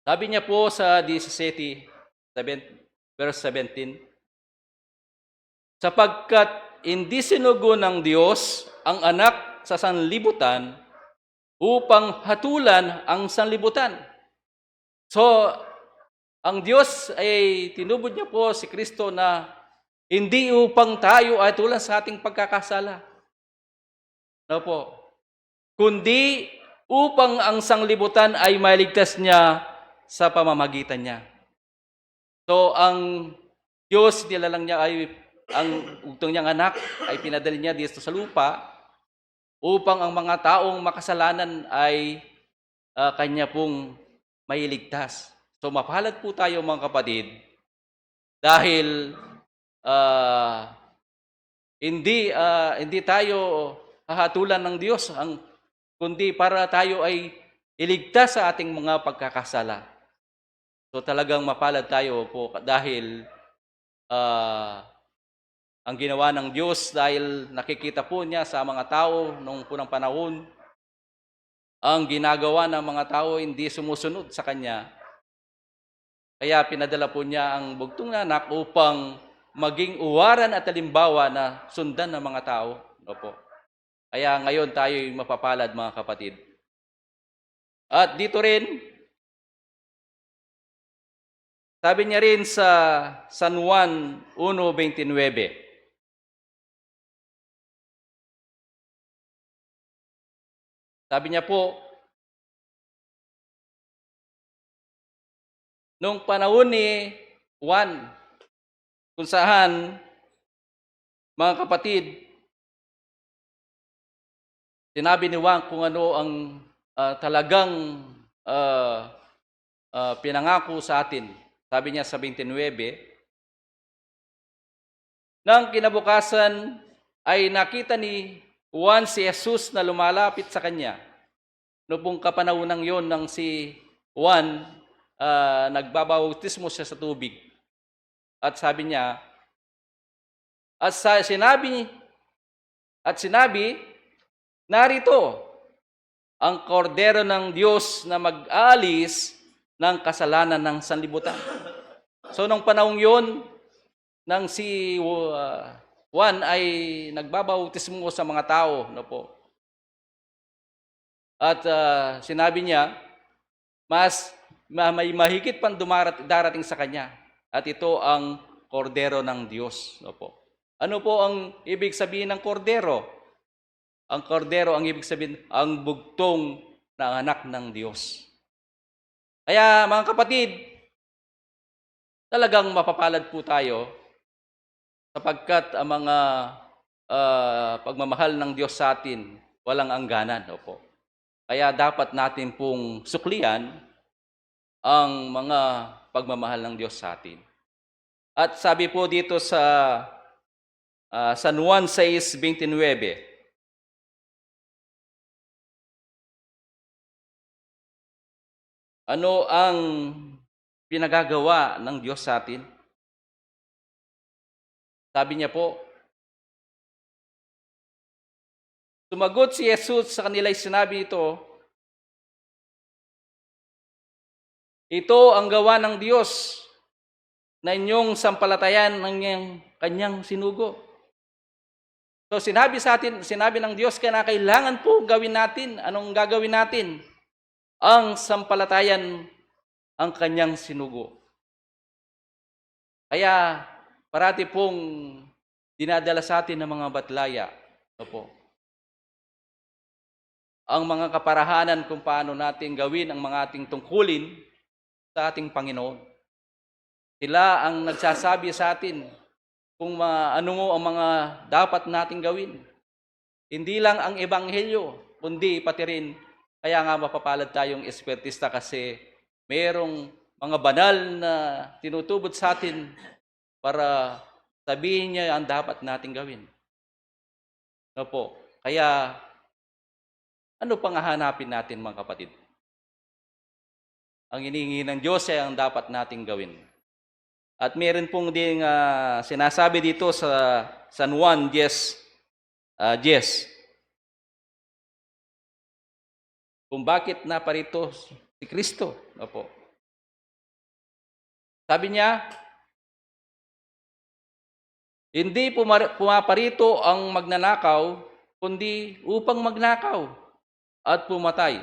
sabi niya po sa diecisiete, seven, verse seventeen, "Sapagkat hindi sinugo ng Diyos ang anak sa sanlibutan upang hatulan ang sanlibutan." So, ang Diyos ay tinubod niya po si Kristo na hindi upang tayo ay hatulan sa ating pagkakasala. Ano po? Kundi upang ang sanglibutan ay mailigtas niya sa pamamagitan niya. So, ang Diyos, nilalang niya ay, ang bugtong niyang anak ay pinadala niya dito sa lupa upang ang mga taong makasalanan ay, ah, kanya pong mailigtas. So, mapalad po tayo, mga kapatid, dahil, ah, Hindi, ah, hindi tayo hahatulan ng Diyos, ang, kundi para tayo ay iligtas sa ating mga pagkakasala. So, talagang mapalad tayo po dahil, ah, ang ginawa ng Diyos, dahil nakikita po niya sa mga tao nung unang panahon, ang ginagawa ng mga tao hindi sumusunod sa kanya. Kaya pinadala po niya ang bugtong na anak upang maging uwaran at halimbawa na sundan ng mga tao. Opo. Kaya ngayon tayo'y mapapalad, mga kapatid. At dito rin, sabi niya rin sa San Juan uno veintinueve, sabi niya po, nung panahon ni Juan, kung saan, mga kapatid, sinabi ni Juan kung ano ang, ah, talagang, ah, ah, pinangako sa atin. Sabi niya sa twenty-nine, nang kinabukasan ay nakita ni Juan si Jesus na lumalapit sa kanya. Noong kapanahunan yon nang si Juan, ah, nagbabautismo siya sa tubig. At sabi niya, at sa, sinabi, at sinabi, "Narito ang Kordero ng Diyos na mag-aalis ng kasalanan ng sanlibutan." So, nung panahong yon, nang si, uh, Juan ay nagbabautismo sa mga tao, no po? At, ah, sinabi niya, mas ma-, may mahigit pang dumarat-, darating sa kanya. At ito ang Kordero ng Diyos. Opo. Ano po ang ibig sabihin ng Kordero? Ang Kordero, ang ibig sabihin, ang bugtong na anak ng Diyos. Kaya, mga kapatid, talagang mapapalad po tayo sapagkat ang mga, ah, pagmamahal ng Diyos sa atin, walang hangganan, opo. Kaya dapat natin pong suklian ang mga pagmamahal ng Diyos sa atin. At sabi po dito sa, ah, San Juan sais veintinueve, ano ang pinagagawa ng Diyos sa atin? Sabi niya po, sumagot si Jesus sa kanila, sinabi nito, "Ito ang gawa ng Diyos, na inyong sampalatayan ang kanyang, kanyang sinugo." So, sinabi sa atin, sinabi ng Diyos, kaya na kailangan po gawin natin. Anong gagawin natin? Ang sampalatayan ang kanyang sinugo. Kaya, parati pong dinadala sa atin ng mga batlaya. Opo. Ang mga kaparahanan kung paano natin gawin ang mga ating tungkulin sa ating Panginoon. Sila ang nagsasabi sa atin kung ma-, ano ang mga dapat nating gawin. Hindi lang ang ebanghelyo, kundi pati rin, kaya nga mapapalad tayong espiritista kasi merong mga banal na tinutubod sa atin para sabihin niya ang dapat nating gawin. Opo. Kaya, ano pang hahanapin natin, mga kapatid? Ang hinihingi ng Diyos ay ang dapat nating gawin. At meron pong ding, ah, sinasabi dito sa San Juan diyes, ah, diyes. Kung bakit naparito si Kristo. Opo. Sabi niya, "Hindi pumar-, pumaparito ang magnanakaw, kundi upang magnakaw at pumatay."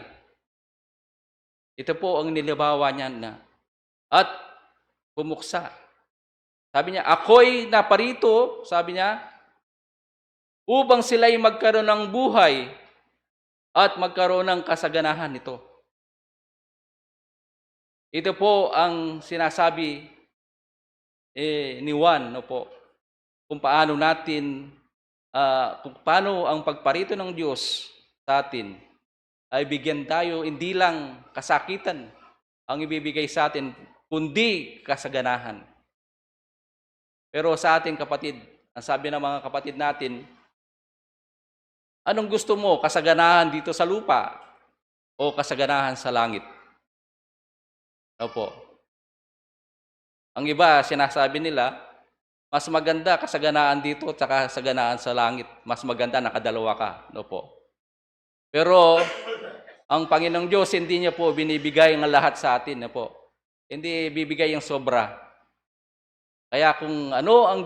Ito po ang nilibawa niya na. At pumuksa. Sabi niya, "Ako'y naparito," sabi niya, "upang sila'y magkaroon ng buhay at magkaroon ng kasaganahan nito." Ito po ang sinasabi, eh, ni Juan, no po, kung paano natin, ah, kung paano ang pagparito ng Diyos sa atin ay bigyan tayo, hindi lang kasakitan ang ibibigay sa atin, kundi kasaganahan. Pero sa atin, kapatid, Ang sabi ng mga kapatid natin, "Anong gusto mo, kasaganahan dito sa lupa o kasaganahan sa langit?" Opo. Ang iba, sinasabi nila, "Mas maganda kasaganahan dito tsaka kasaganahan sa langit. Mas maganda nakadalawa ka." Opo. Pero ang Panginoong Diyos, hindi niya po binibigay ang lahat sa atin, opo. Hindi bibigay yung sobra. Kaya kung ano ang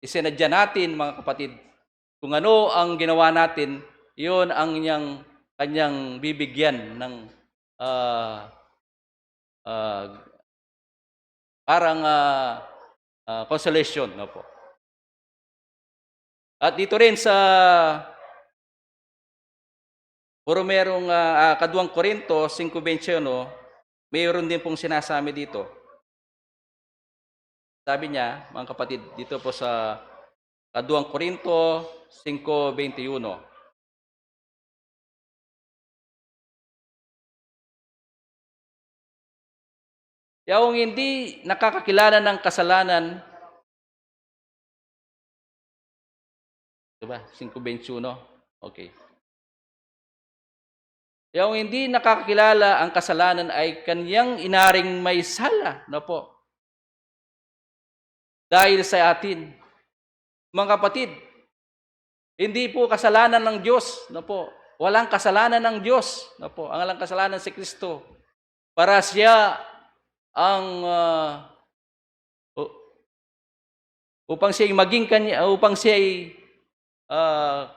isinadya natin, mga kapatid, kung ano ang ginawa natin, yun ang niyang, kanyang bibigyan ng, ah, ah, parang, ah, ah, consolation, no po. At dito rin sa Primerong, ah, ah, Kaduang Korinto singko bente uno, mayroon din pong sinasabi dito. Sabi niya, mga kapatid, dito po sa Kaduang Korinto singko bente uno. Yaong hindi nakakakilala ng kasalanan, diba? Singko bente uno. Okay. Yaong hindi nakakakilala ang kasalanan ay kanyang inaring may sala, no po? Dahil sa atin. Mga kapatid, hindi po kasalanan ng Diyos, no po? Walang kasalanan ng Diyos, no po? Ang walang kasalanan si Kristo. Para siya ang, ah, u-, upang siya'y maging kanya, upang siya'y, ah,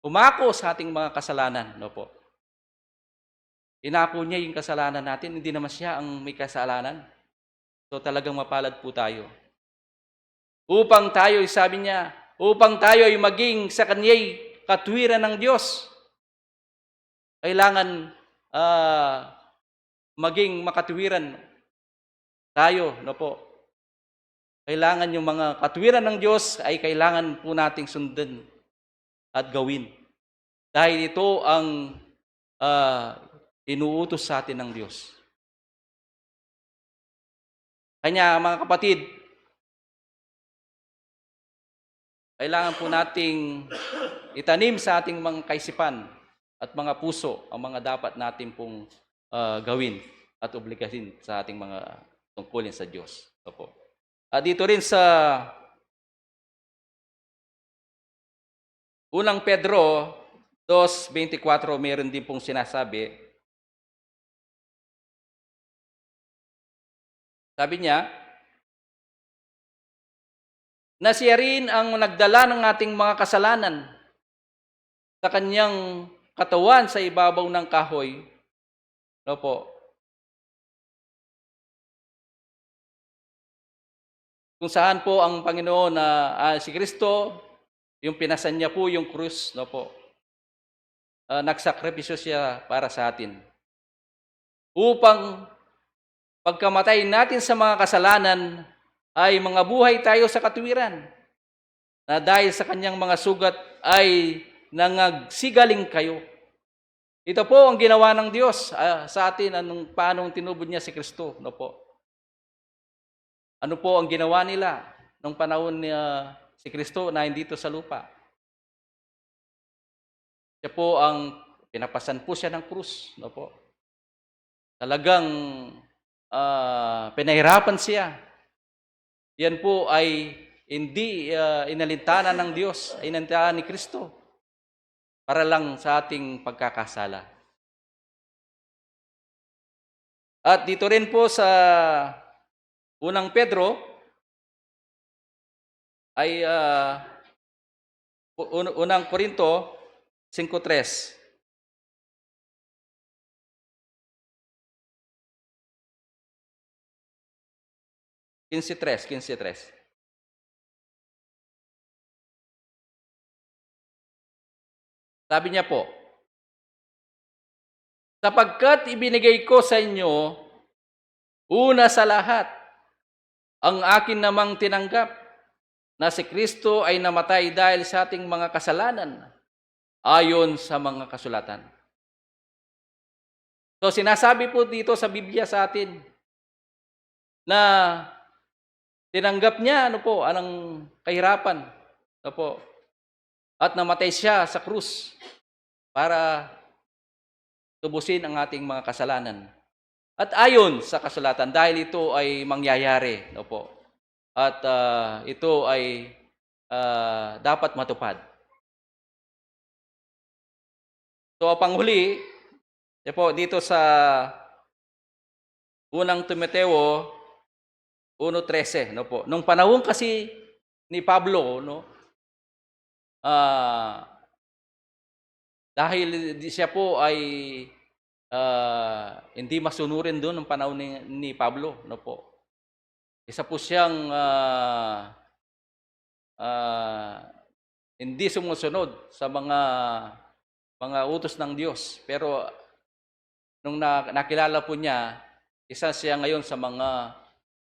umako sa ating mga kasalanan, no po? Inako niya yung kasalanan natin, hindi naman siya ang may kasalanan. So, talagang mapalad po tayo. Upang tayo, sabi niya, upang tayo ay maging sa kanya'y katwiran ng Diyos. Kailangan, ah, maging makatwiran tayo, no po? Kailangan yung mga katwiran ng Diyos ay kailangan po nating sundin at gawin. Dahil ito ang, ah, inuutos sa atin ng Diyos. Kanya, mga kapatid, kailangan po nating itanim sa ating mga kaisipan at mga puso ang mga dapat natin pong, ah, gawin at obligasyon sa ating mga tungkulin sa Diyos. Opo. At dito rin sa Unang Pedro dos veinticuatro, meron din pong sinasabi. Sabi niya, na siya rin ang nagdala ng ating mga kasalanan sa kanyang katawan sa ibabaw ng kahoy. Opo. Kung saan po ang Panginoon na, ah, si Kristo, yung pinasan niya po yung krus, no po. Ah, nagsakripisyo siya para sa atin. Upang pagkamatay natin sa mga kasalanan, ay mangabuhay tayo sa katwiran, na dahil sa kanyang mga sugat ay nangasigaling kayo. Ito po ang ginawa ng Diyos, ah, sa atin, anong, paanong tinubod niya si Kristo, no po? Ano po ang ginawa nila nung panahon ni, ah, si Kristo na nandito sa lupa? Siya po ang pinapasan po siya ng krus, no po? Talagang, ah, pinahirapan siya. Yan po ay hindi, ah, inalintana ng Diyos, ay inalintana ni Kristo para lang sa ating pagkakasala. At dito rin po sa Unang Pedro ay, ah, u-, un-, Unang Korinto singko tres. Kinse tres, kinse tres. Sabi niya po, "Sapagkat ibinigay ko sa inyo, una sa lahat, ang akin namang tinanggap, na si Kristo ay namatay dahil sa ating mga kasalanan, ayon sa mga kasulatan." So, sinasabi po dito sa Biblia sa atin na tinanggap niya, ano po, ang kahirapan, ano po, at namatay siya sa krus para tubusin ang ating mga kasalanan. At ayon sa kasulatan, dahil ito ay mangyayari, ano po, at, ah, ito ay, ah, dapat matupad. So, panghuli, ano po, dito sa unang Timoteo uno trese, ano po. Nung panahon kasi ni Pablo, no, ah, dahil di siya po ay, ah, hindi masunurin dun ng panahon ni, ni Pablo, ano po. Isa po siyang, ah, ah, hindi sumusunod sa mga, mga utos ng Diyos. Pero nung na-, nakilala po niya, isa siya ngayon sa mga,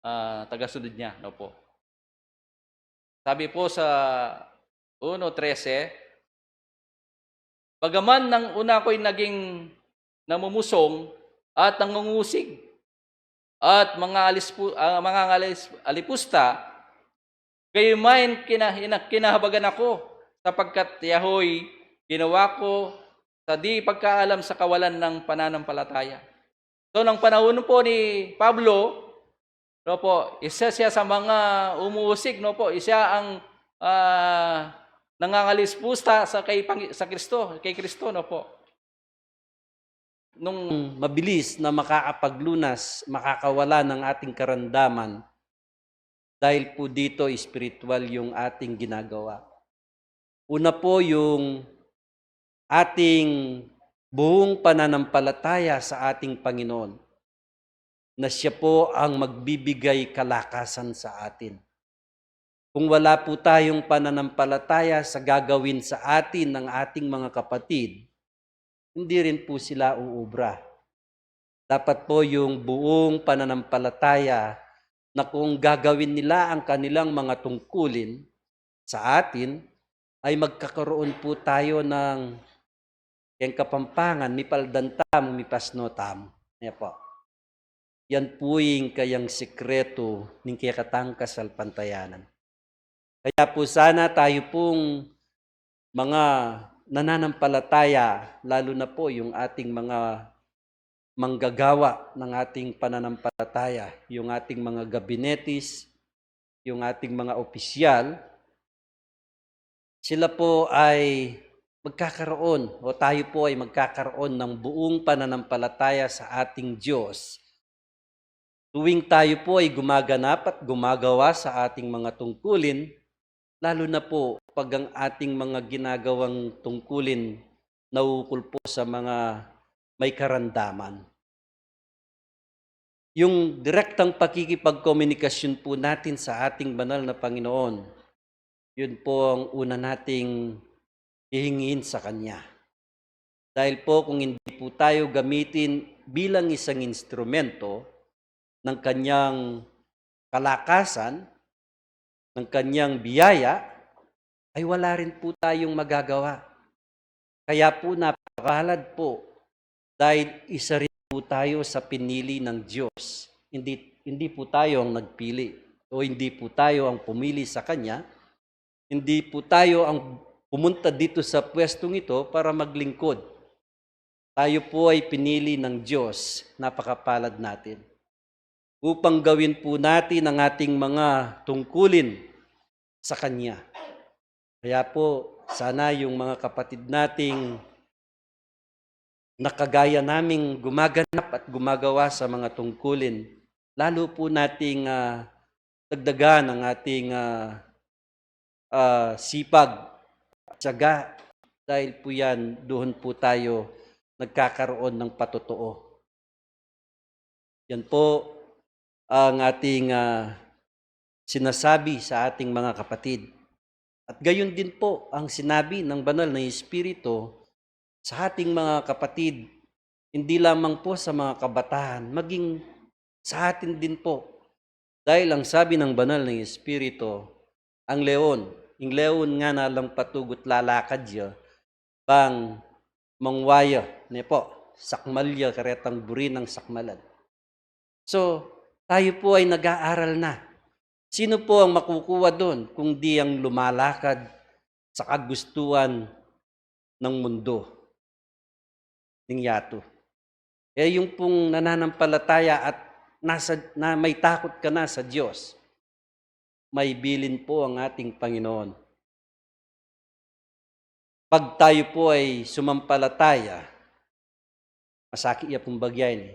ah, tagasunod niya, ano po. Sabi po sa uno trese, "Bagaman nang una ako'y naging namumusong at nangungusig at mga alispu-, ah, mga ngalis-, alipusta, gayumain kina-, ina-, kinahabagan ako, sapagkat yahoy ginawa ko sa di pagkaalam sa kawalan ng pananampalataya." So, nung panahon po ni Pablo, no po, isa siya sa mga umuusig, no po, isa ang, ah, nangangalispusta sa kay Pang-, sa Kristo, kay Kristo, no po. Nung mabilis na makakapaglunas, makakawala ng ating karamdaman, dahil po dito, espiritual yung ating ginagawa. Una po, yung ating buong pananampalataya sa ating Panginoon, na siya po ang magbibigay kalakasan sa atin. Kung wala po tayong pananampalataya sa gagawin sa atin ng ating mga kapatid, hindi rin po sila uubra. Dapat po yung buong pananampalataya na kung gagawin nila ang kanilang mga tungkulin sa atin, ay magkakaroon po tayo ng, keng Kapampangan, mipaldan tamu, mipasno tamu. Yan po. Yan po ing kayang sikreto ning kekatang kasalpantayanan. Kaya po sana tayo pong mga nananampalataya, lalo na po yung ating mga manggagawa ng ating pananampalataya, yung ating mga gabinetis, yung ating mga opisyal, sila po ay magkakaroon, o tayo po ay magkakaroon ng buong pananampalataya sa ating Diyos. Tuwing tayo po ay gumaganap at gumagawa sa ating mga tungkulin, lalo na po pag ang ating mga ginagawang tungkulin naukol po sa mga may karamdaman. Yung direktang pakikipagkomunikasyon po natin sa ating banal na Panginoon, yun po ang una nating hihingiin sa Kanya. Dahil po kung hindi po tayo gamitin bilang isang instrumento ng Kanyang kalakasan, ng Kanyang biyaya, ay wala rin po tayong magagawa. Kaya po napakapalad po dahil isa rin po tayo sa pinili ng Diyos. Hindi, hindi po tayo ang nagpili o hindi po tayo ang pumili sa Kanya. Hindi po tayo ang pumunta dito sa pwestong ito para maglingkod. Tayo po ay pinili ng Diyos. Napakapalad natin. Upang gawin po natin ang ating mga tungkulin sa Kanya. Kaya po, sana yung mga kapatid nating na kagaya naming gumaganap at gumagawa sa mga tungkulin, lalo po nating, ah, dagdagan ang ating, ah, ah, sipag at tiyaga, dahil po yan, doon po tayo nagkakaroon ng patotoo. Yan po ang ating, ah, sinasabi sa ating mga kapatid. At gayon din po ang sinabi ng Banal na Espiritu sa ating mga kapatid, hindi lamang po sa mga kabataan, maging sa atin din po. Dahil ang sabi ng Banal na Espiritu, ang leon, ing leon ngana lang patugut lalakad ya, bang mangwa ya, ne po, sakmal ya, karetang buri nang sakmalan. So, tayo po ay nag-aaral na. Sino po ang makukuha dun kung di ang lumalakad sa kagustuhan ng mundo, ng yatu? E yung pong nananampalataya at nasa, na may takot ka na sa Diyos, may bilin po ang ating Panginoon. Pag tayo po ay sumampalataya, masakit ya pong bagay ini.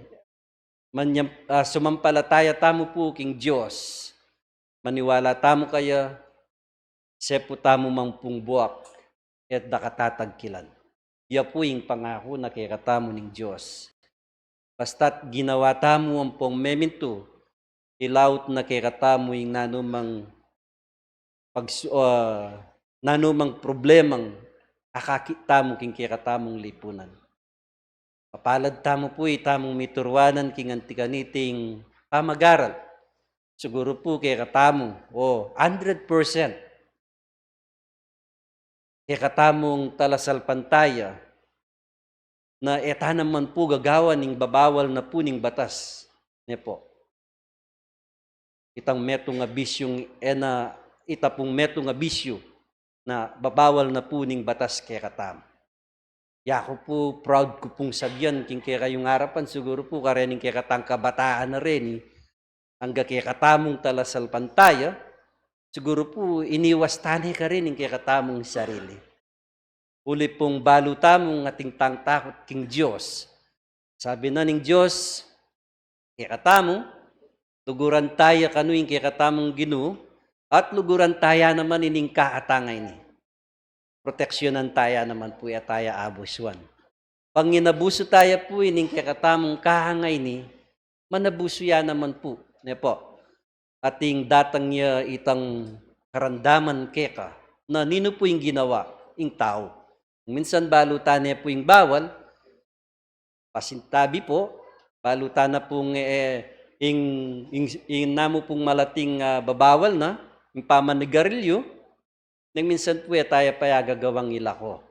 Manyam-, ah, sumampalataya tamu po king Diyos, maniwala tamu kaya, sepu tamu mang pung buak, et da ka tatagkilan. Ya po ing pangaku na kekatamu ning Diyos. Basta't ginawa tamu ampong memintu, ilaut na kekatamu ing nanumang pag-, ah, nanumang problemang akakit tamu king kekatamung lipunan. Mapalad tamu pu itamung mituruanan king anti kaniting pamagaral. Siguru pu kekatamu, o hundred percent kekatamung talasalpantaya, na e ta naman pu gagawan ing babawal na pu ning batas. Ne po. Itang metung a bisyung, e na, ita pung metung a bisyu na babawal na pu ning batas kekatamu. Yaku pu, proud ku pung sabian king kekayung arapan, siguru pu karening kekatang kabataan na reni, angga kekatamung talasalpantaya, siguru pu iniwas ta ne karin ing kekatamung sarili. Uli pung balu tamung ating tang takut king Dios. Sabi na ning Dios kekatamu, luguran taya kanu ing kekatamung Ginu, at luguran taya naman ining kaatang a ini. Proteksyonan taya naman pu, e taya abusuan. Panginabusu taya pu ining kekatamung kaang a ini, manabusu ya naman pu, ne po. Ating datang ya itang karandaman keka, na ninu pu ing ginawa ing tau. Minsan balu ta ne pu ing bawal, pasintabi po, balu ta na pung, e, ing, ing, ing namu pung malating, a, babawal na, ing pamanigarilyu, neng minsan pu e taya pa ya gagawang ilako.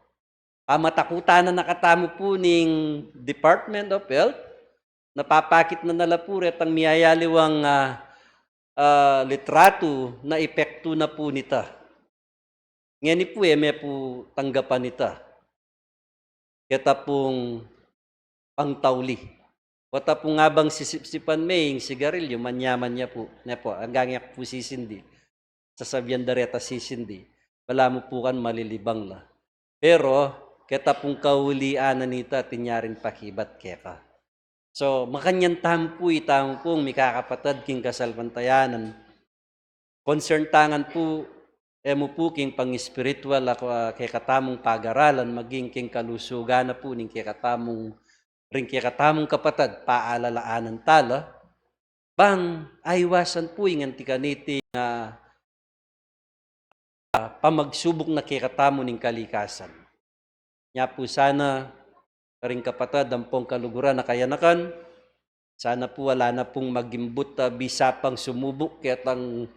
Pamatakutan na na katamu pu ning Department of Health, napapakit na na la pu retang miyayaliwang, a, a, litratu na epektu na pu nita. Ngeni pu, e me pu tanggapan ita. Keta pung pangtauli. Wata pung abang sisipsipan me ing sigarilyu, manyaman ya pu. Ne po, anggang ya pu sisindi. Sasabian da reta sisindi. Balamu pu kan malilibang la. Pero, keta pung kaulian na nita, tinyaring pakibat keka. So, makanyan tamu pu, itamu pung mikakapatad king kasalpantayanan. Concern ta ngan pu, e mu pu king pang-espiritual a, a, kekatamung pagaralan, maging king kalusugan na pu ning kekatamung, ring kekatamung kapatad, paalalaanan ta la, bang aiwasan pu ing anti kaniting, a, a, pamagsubuk na kekatamu ning kalikasan. Nya pu sana, karing kapatad ampong kaluguran a kayanakan, sana pu ala na pung magimbut a bisa pang sumubuk ketang,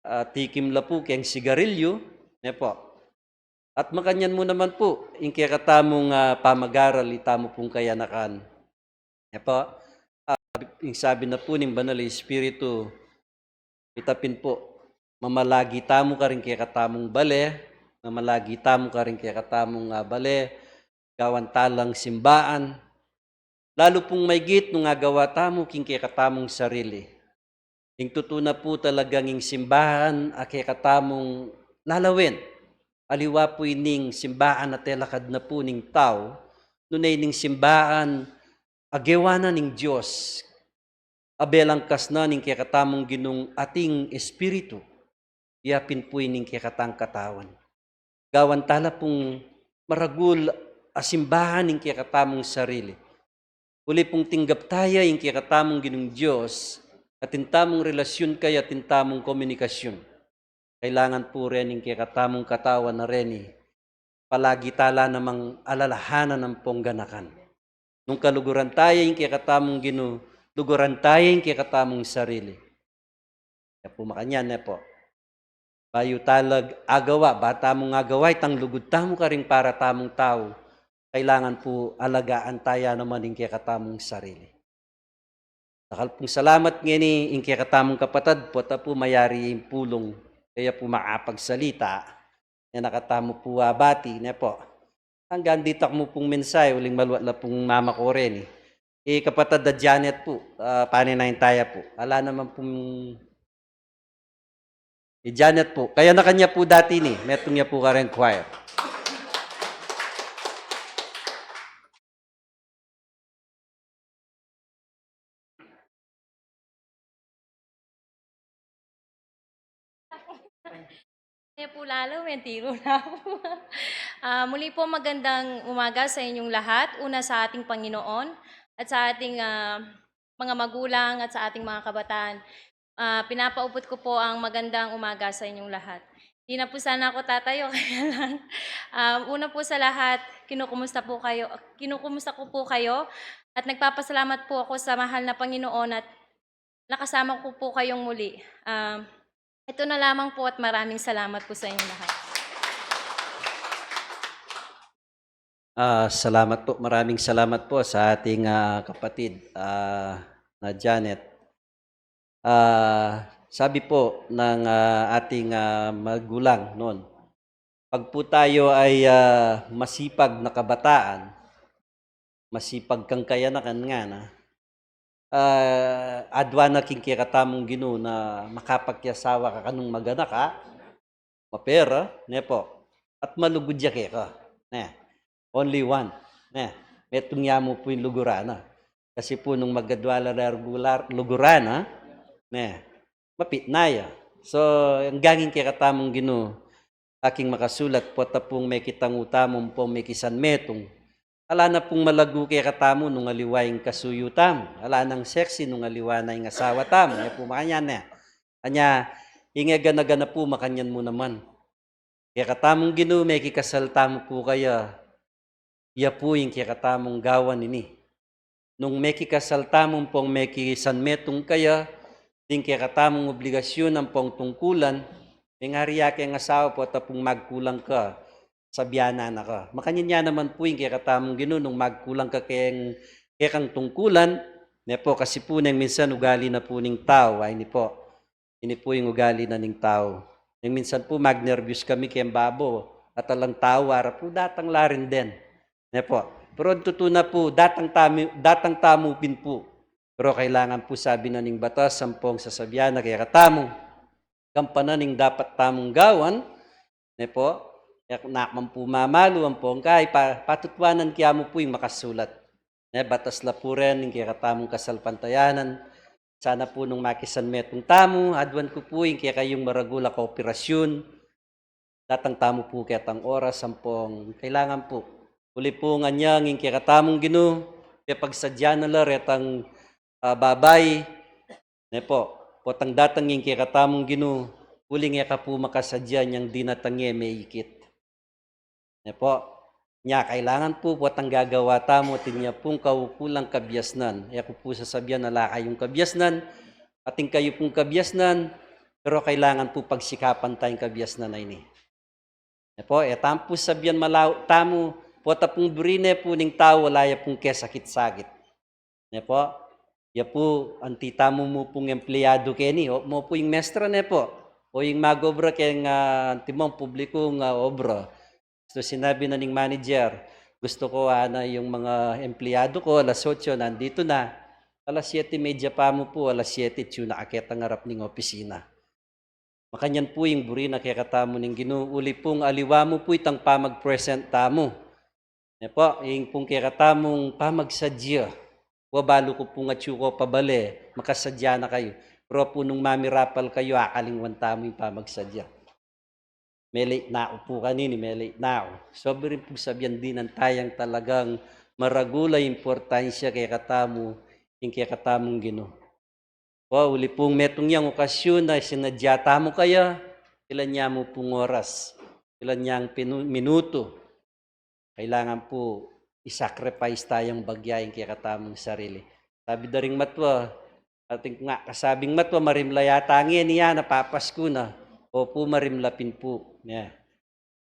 a, tikim la pu keng sigarilyu, ne po. At makanyan mu naman pu, ing kekatamung, a, pamagaral, itamu pung kayanakan. Ne po, a, ing sabi na pu ning Banal a Espiritu, ita pin pu, mamalagi tamu karing kekatamung bale, mamalagi tamu karing kekatamung, a, bale, gawan ta lang simbaan, lalu pung maigit nung agawa tamu king kekatamung sarili. Ing tutu na pu talagang ing simbaan a kekatamung lalawen. Aliwa pu ining simbaan a telakad na pu ning tau, nune ining simbaan a gewa na ning Dios, a belangkas na ning kekatamung Ginung ating Espiritu, ya pin pu ining kekatang katawan. Gawan ta la pung maragul a simbahan ing kekatamung sarili. Uli pung tinggap taya ing kekatamung Ginung Dios, atin tamung relasyun kaya, atin tamung komunikasyun. Kailangan pu reni ing kekatamung katawan a reni, palagi ta la namang alalahanan ampong ganakan. Nung kaluguran taya ing kekatamung Ginu, luguran taya ing kekatamung sarili. Ya pu makanyan, ne po. Bayu ta la agawa, ba tamung agawa itang lugud tamu karing para tamung tau, kailangan pu alagaan taya naman ing kekatamung sarili. Dakal pung salamat ngeni ing kekatamung kapatad, pota pu mayari ing pulung, kaya pu makapagsalita. Nya na katamu pu abati, ne po. Anggang ditak mu pung mensahe, uling maluat la pung mama ko reni. I kapatad a Janet pu, ah, panenayang taya pu. Ala naman pung I Janet pu. Kaya na kanya pu dati ni, metung ya pu kareng choir. Kaya po lalo, may tiro na po. Ah, muli po, magandang umaga sa inyong lahat. Una, sa ating Panginoon at sa ating, ah, mga magulang at sa ating mga kabataan. Ah, pinapaubot ko po ang magandang umaga sa inyong lahat. Di na po sana ako tatayo, kaya lang, ah, una po sa lahat, kinukumusta po kayo, kinukumusta ko po kayo at nagpapasalamat po ako sa mahal na Panginoon at nakasama ko po kayong muli. Ah, ito na lamang po at maraming salamat po sa inyong lahat. Ah, salamat po. Maraming salamat po sa ating, ah, kapatid, ah, na Janet. Ah, sabi po ng, ah, ating, ah, magulang noon, pag po tayo ay, ah, masipag na kabataan, masipag kang kayanakan nga na, ah, adwa na king kekatamung Ginu na makapagkasawa ka kanung maganak, ah, mapera, ne po. At malugud ya keka. Ne. Only one. Ne. Metung ya mu pu ing luguran na. Kasi pu nung magadwa la regular luguran na, ne, mapit na ya. So, anggang ing kekatamung Ginu, aking makasulat, pota pung mekitang utamu, pung mekisanmetung. Ala na pung malagu kekatamu nung aliwa ing kasuyu tamu. Ala nang sexy nung aliwa na ing asawa tamu. E pu makanyan ne. Anya, ing e gana-gana pu makanyan mu naman. Kekatamung Ginu, mekikasal tamu pu kaya, ya pu ing kekatamung gawan ini. Nung mekikasal tamu ampong mekisanmetung kaya, ding kekatamung obligasyun ampong tungkulan, mengari ya keng asawa pota pung magkulang ka, sabianan na ka. Makanyan ya naman pu ing kekatamung Ginu nung magkulang ka keng, kekang tungkulan, ne po, kasi pu neng minsan ugali na pu ning tau, ay ni po. Ini pu ing ugali na ning tau. Neng minsan pu magnerbyus kami keng babo, at alang tau, ara pu datang la rin den. Ne po. Pero tutu na pu, datang tamu, datang tamu pin pu. Pero kailangan pu sabi na ning batas, ampong sasabian na kekatamu, gampanan ing dapat tamung gawan, ne po, e ku na man pu mamalu, ampong kay pa, patutuanan kaya mu pu ing makasulat. Ne, batas la pu ren ing kekatamung kasalpantayanan. Sana pu nung makisanmetung tamu, aduan ku pu ing kekayung maragul a kooperasyun, datang tamu pu ketang oras ampong kailangan pu. Uli pu ngan yang ing kekatamung Ginu, kepagsadya na la retang, ah, babai, ne po, potang datang ing kekatamung Ginu, uling e ka pu makasadya nyang dinatang e meikit. Ne po, nya kailangan pu, potang gagawa tamu, atin ya pung kaukulang kabiasnan. E ku pu sasabian ala kayung kabiasnan, atin kayu pung kabiasnan, pero kailangan pu pagsikapan tayung kabiasnan a ini. Ne po, e tamu pu sabian malau tamu, pota pung buri ne pu ning tau, ala ya pung kesakit-sakit. Ne po, ya pu, anti tamu mu pung empleyadu keni, o mu pu ing mestra, ne po, o ing magobra keng, ah, antimong publikung, ah, obra. Gusto sinabi na ning manager, gusto ko, ah, na yung mga empleyadu ko, alas otso, nandito na. Alas siyete y media pa mu pu, alas siyete, tiyu na aketang arap ning opisina. Makanyan pu ing buri na kekatamu ning Ginu, uli pung aliwa mu pu itang pamag-present tamu. Ne po, ing pung kekatamung pamagsadya. Wa, balu ku pung atyu ko pa bale, makasadya na kayu. Pero pu nung mamirapal kayu, akalingwan tamu ing pamagsadya. Mele na ku pu kanini, mele na ku. Sob rin pung sabian dinan tayang talagang maragul a importansya kekatamu, ing kekatamung Ginu. O, uli pung metung yang okasyun a sinadya tamu kaya, ilan ya mu pung oras, ilan yang pinu-, minutu. Kailangan pu i-sacrifice tayang bagya ing kekatamung sarili. Sabi da ring matwa, atin ku nga kasabing matwa, marimla yata ngeni, ya na, papasku na. Opu, marimla pin pu. Ya.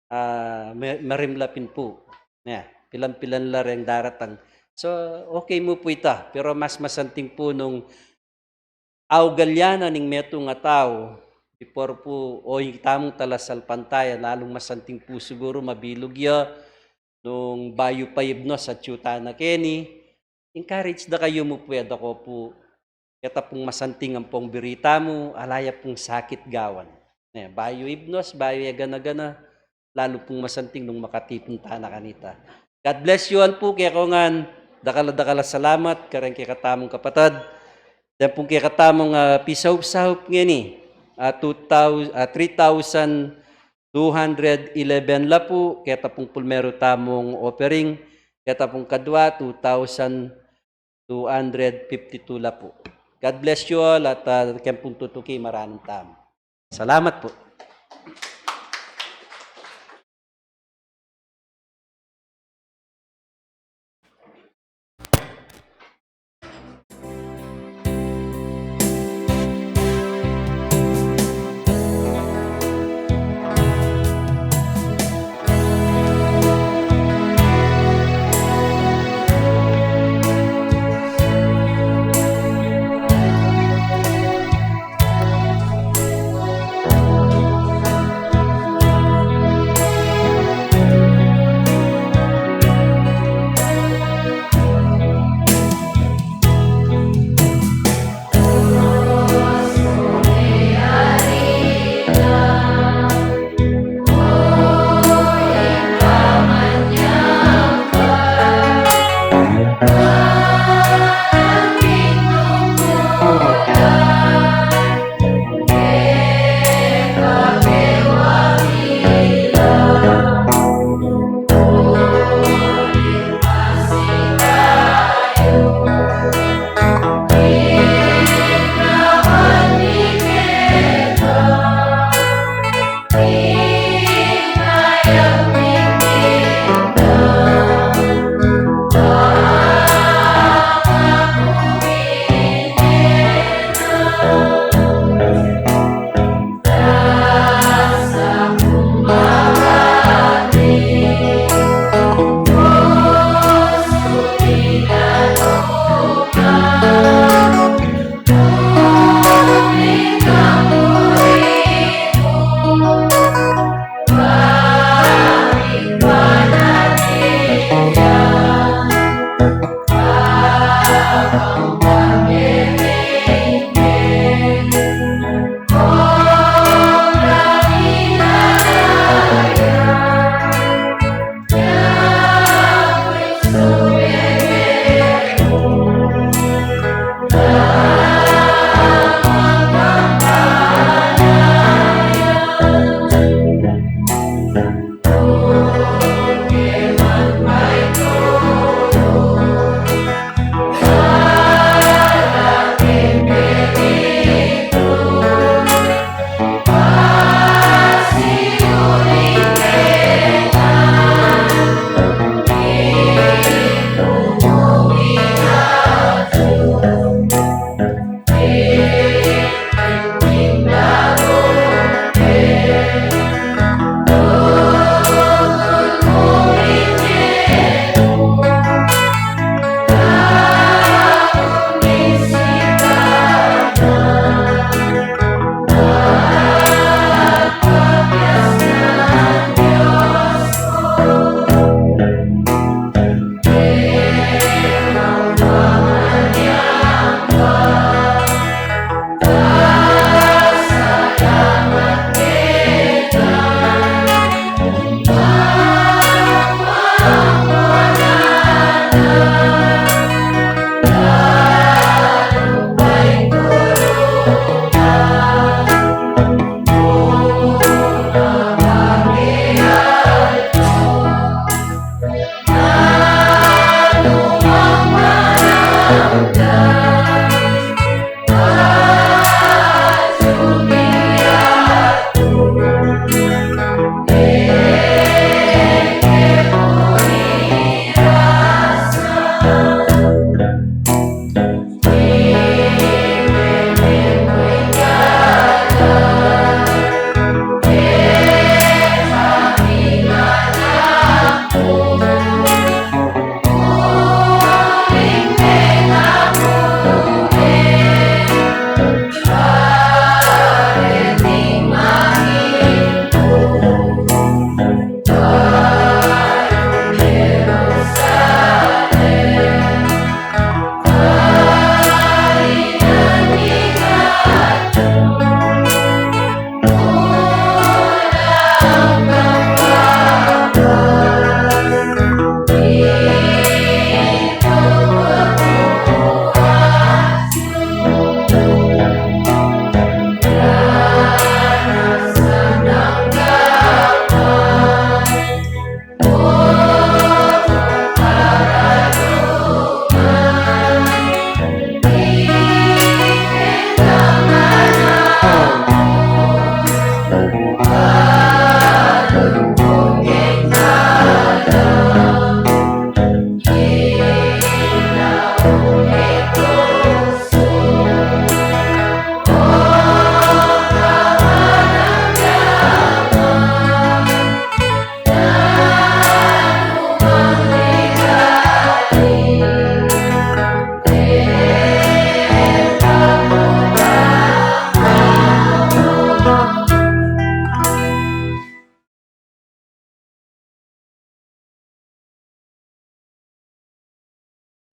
Ah, ma-, marimla pin pu. Ne, pilan-pilan la reng daratang. So, okay mu pu ita, pero mas masanting pu nung augalyanan ning metung a tau, before pu, o ing tamung talasalpantaya, lalung masanting pu siguru mabilug ya, nung bayu pa ibnos atyu tana keni, encourage da kayu mu pu, e da ko pu, keta pung masanting ampong birita mu, ala ya pung sakit gawan. Ne, bayu ibnos, bayu ya gana-gana, lalu pung masanting nung makatipun tana kanita. God bless you all pu, kaya ko ngan dakal a dakal a salamat kareng kekatamung kapatad. Deng pung kekatamung, ah, pisaup-saup ngeni, ah, two thousand, ah, three thousand two hundred eleven la pu, keta pung pulmeru tamung offering, keta pung kadua, two thousand two hundred fifty-two la pu. God bless you all at, ah, keng pung tutuki, maranum tamu. Salamat pu.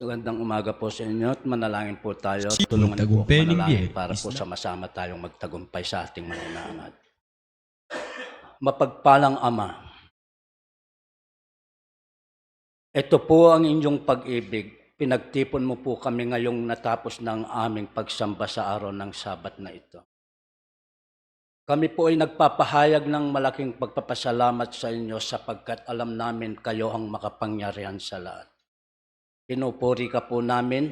Magandang umaga po sa inyo at manalangin po tayo. Tulungan niyo po ako manalangin para po sama-sama tayong magtagumpay sa ating mga inaangat. Mapagpalang Ama, ito po ang inyong pag-ibig. Pinagtipon mo po kami ngayong natapos na ang aming pagsamba sa araw ng Sabat na ito. Kami po ay nagpapahayag ng malaking pagpapasalamat sa inyo sapagkat alam namin kayo ang makapangyarihan sa lahat. Pinupuri ka po namin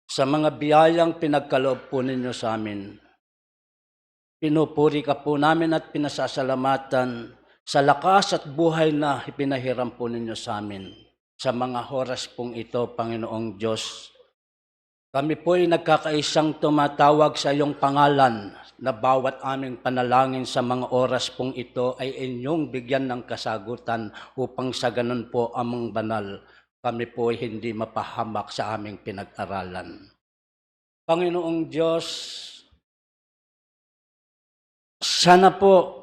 sa mga biyayang pinagkaloob po ninyo sa amin. Pinupuri ka po namin at pinasasalamatan sa lakas at buhay na ipinahiram po ninyo sa amin. Sa mga oras pong ito, Panginoong Diyos, kami po'y nagkakaisang tumatawag sa iyong pangalan na bawat aming panalangin sa mga oras pong ito ay inyong bigyan ng kasagutan upang sa ganun po amang banal, kami po'y hindi mapahamak sa aming pinag-aralan. Panginoong Diyos, sana po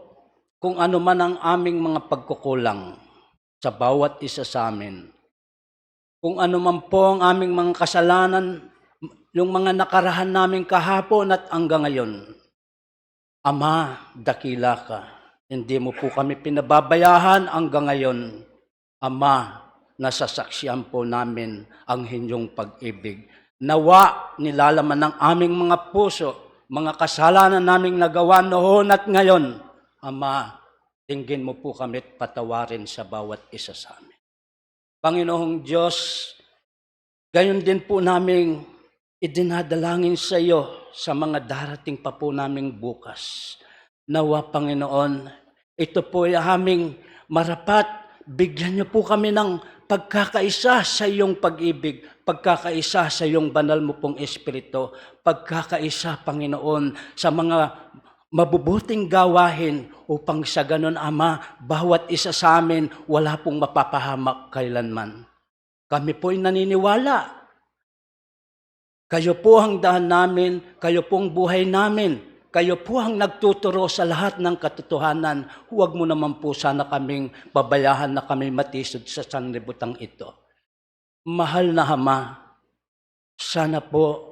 kung ano man ang aming mga pagkukulang sa bawat isa sa amin, kung ano man po ang aming mga kasalanan, yung mga nakarahan namin kahapon at hanggang ngayon, Ama, dakila ka. Hindi mo po kami pinababayaan hanggang ngayon. Ama, nasasaksihan po namin ang inyong pag-ibig. Nawa, nilalaman ng aming mga puso, mga kasalanan naming nagawa noon at ngayon. Ama, tinggin mo po kami at patawarin sa bawat isa sa amin. Panginoong Diyos, gayon din po naming idinadalangin sa iyo sa mga darating pa po naming bukas. Nawa, Panginoon, ito po ay aming marapat. Bigyan niyo po kami ng pagkakaisa sa iyong pag-ibig, pagkakaisa sa iyong banal mo pong Espiritu, pagkakaisa, Panginoon, sa mga mabubuting gawain upang sa ganun, Ama, bawat isa sa amin wala pong mapapahamak kailanman. Kami po'y naniniwala. Kayo po ang daan namin, kayo pong buhay namin, kayo po ang nagtuturo sa lahat ng katotohanan. Huwag mo naman po sana kaming pabayaan na kami matisod sa sanlibutan ito. Mahal na Ama, sana po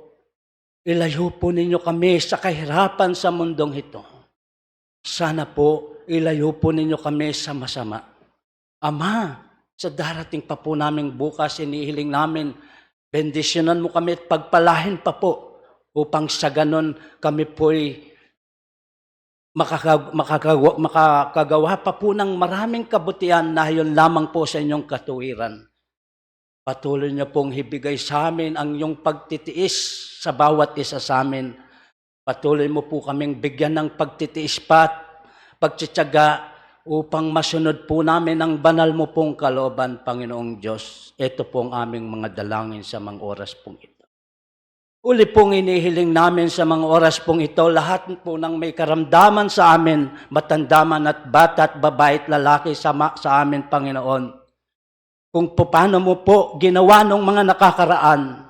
ilayo po ninyo kami sa kahirapan sa mundong ito. Sana po ilayo po ninyo kami sa masama. Ama, sa darating pa po naming bukas, inihiling namin, bendisyonan mo kami at pagpalain pa po upang sa ganun kami po'y makaka-, makakagawa, makakagawa pa po ng maraming kabutihan na ayon lamang po sa inyong katuwiran. Patuloy niyo pong ibigay sa amin ang inyong pagtitiis sa bawat isa sa amin. Patuloy mo po kaming bigyan ng pagtitiis pa at pagtsatsaga upang masunod po namin ang banal mo pong kalooban, Panginoong Diyos. Ito po ang aming mga dalangin sa mga oras pong ito. Uli pong inihiling namin sa mga oras pong ito, lahat po ng may karamdaman sa amin, matanda man at bata at babae at lalaki, sama sa amin, Panginoon. Kung paano mo po ginawa nung mga nakakaraan,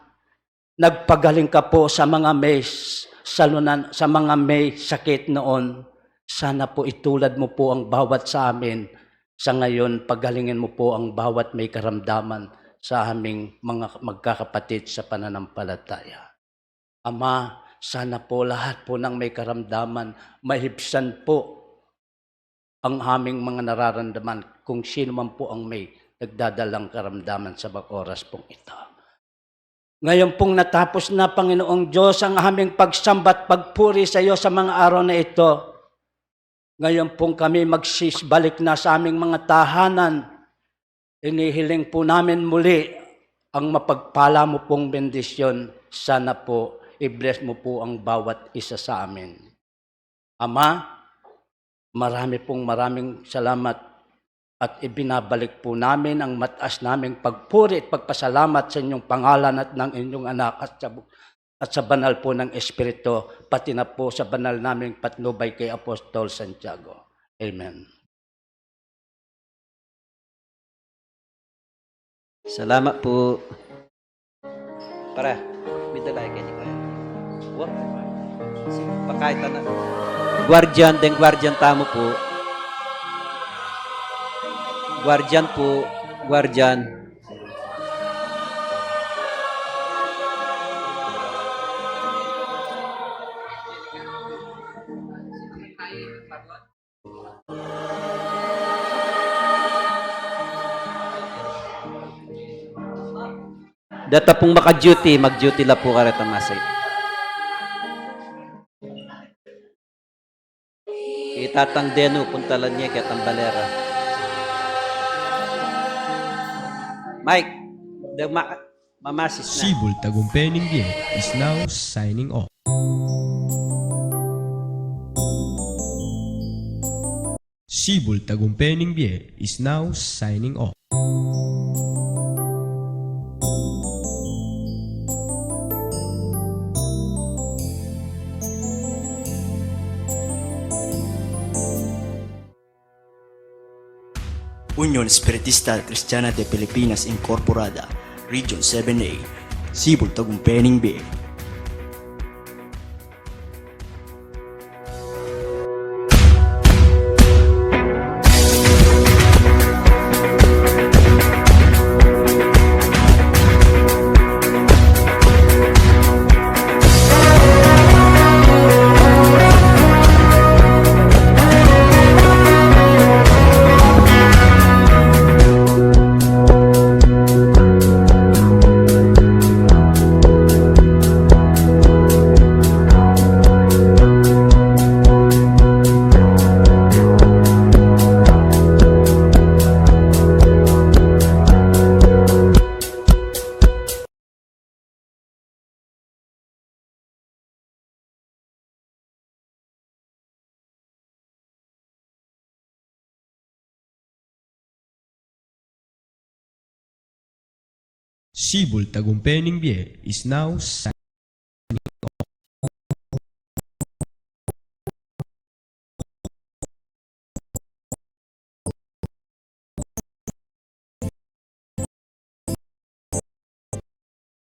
nagpagaling ka po sa mga may s-, salunan, sa mga may sakit noon. Sana po itulad mo po ang bawat sa amin. Sa ngayon, pagalingin mo po ang bawat may karamdaman sa aming mga magkakapatid sa pananampalataya. Ama, sana po lahat po ng may karamdaman, mahibsan po ang aming mga nararamdaman, kung sino man po ang may nagdadalang karamdaman sa mga oras pong ito. Ngayon pong natapos na, Panginoong Diyos, ang aming pagsamba't pagpuri sa iyo sa mga araw na ito. Ngayon pong kami magsisibalik na sa aming mga tahanan. Inihiling po namin muli ang mapagpala mo pong bendisyon. Sana po, i-bless mo po ang bawat isa sa amin. Ama, marami pong maraming salamat at ibinabalik po namin ang mataas naming pagpuri at pagpasalamat sa inyong pangalan at ng inyong anak at sa bu-, at sa banal po ng Espiritu, pati na po sa banal naming patnubay kay Apostol Santiago. Amen. Salamat po. Para, may dala kayo ni Kuya. Wah. Sige, pakaitan na. Guardian, deng guardian tamu po. Guardian po, guardian. Deta pung maka-duty, mag-duty la pu karetang masait. Itatang denu, puntalan ye ketang balera. Mike, de ma-, mamasis na. Sibul Tagumpay ning Bie is now signing off. Sibul Tagumpay ning Bie is now signing off. Union Espiritista Cristiana de Filipinas Incorporada, Region seven A, Sibul Tagumpay ning Bie. Sibul Tagumpay ning Bie is now signing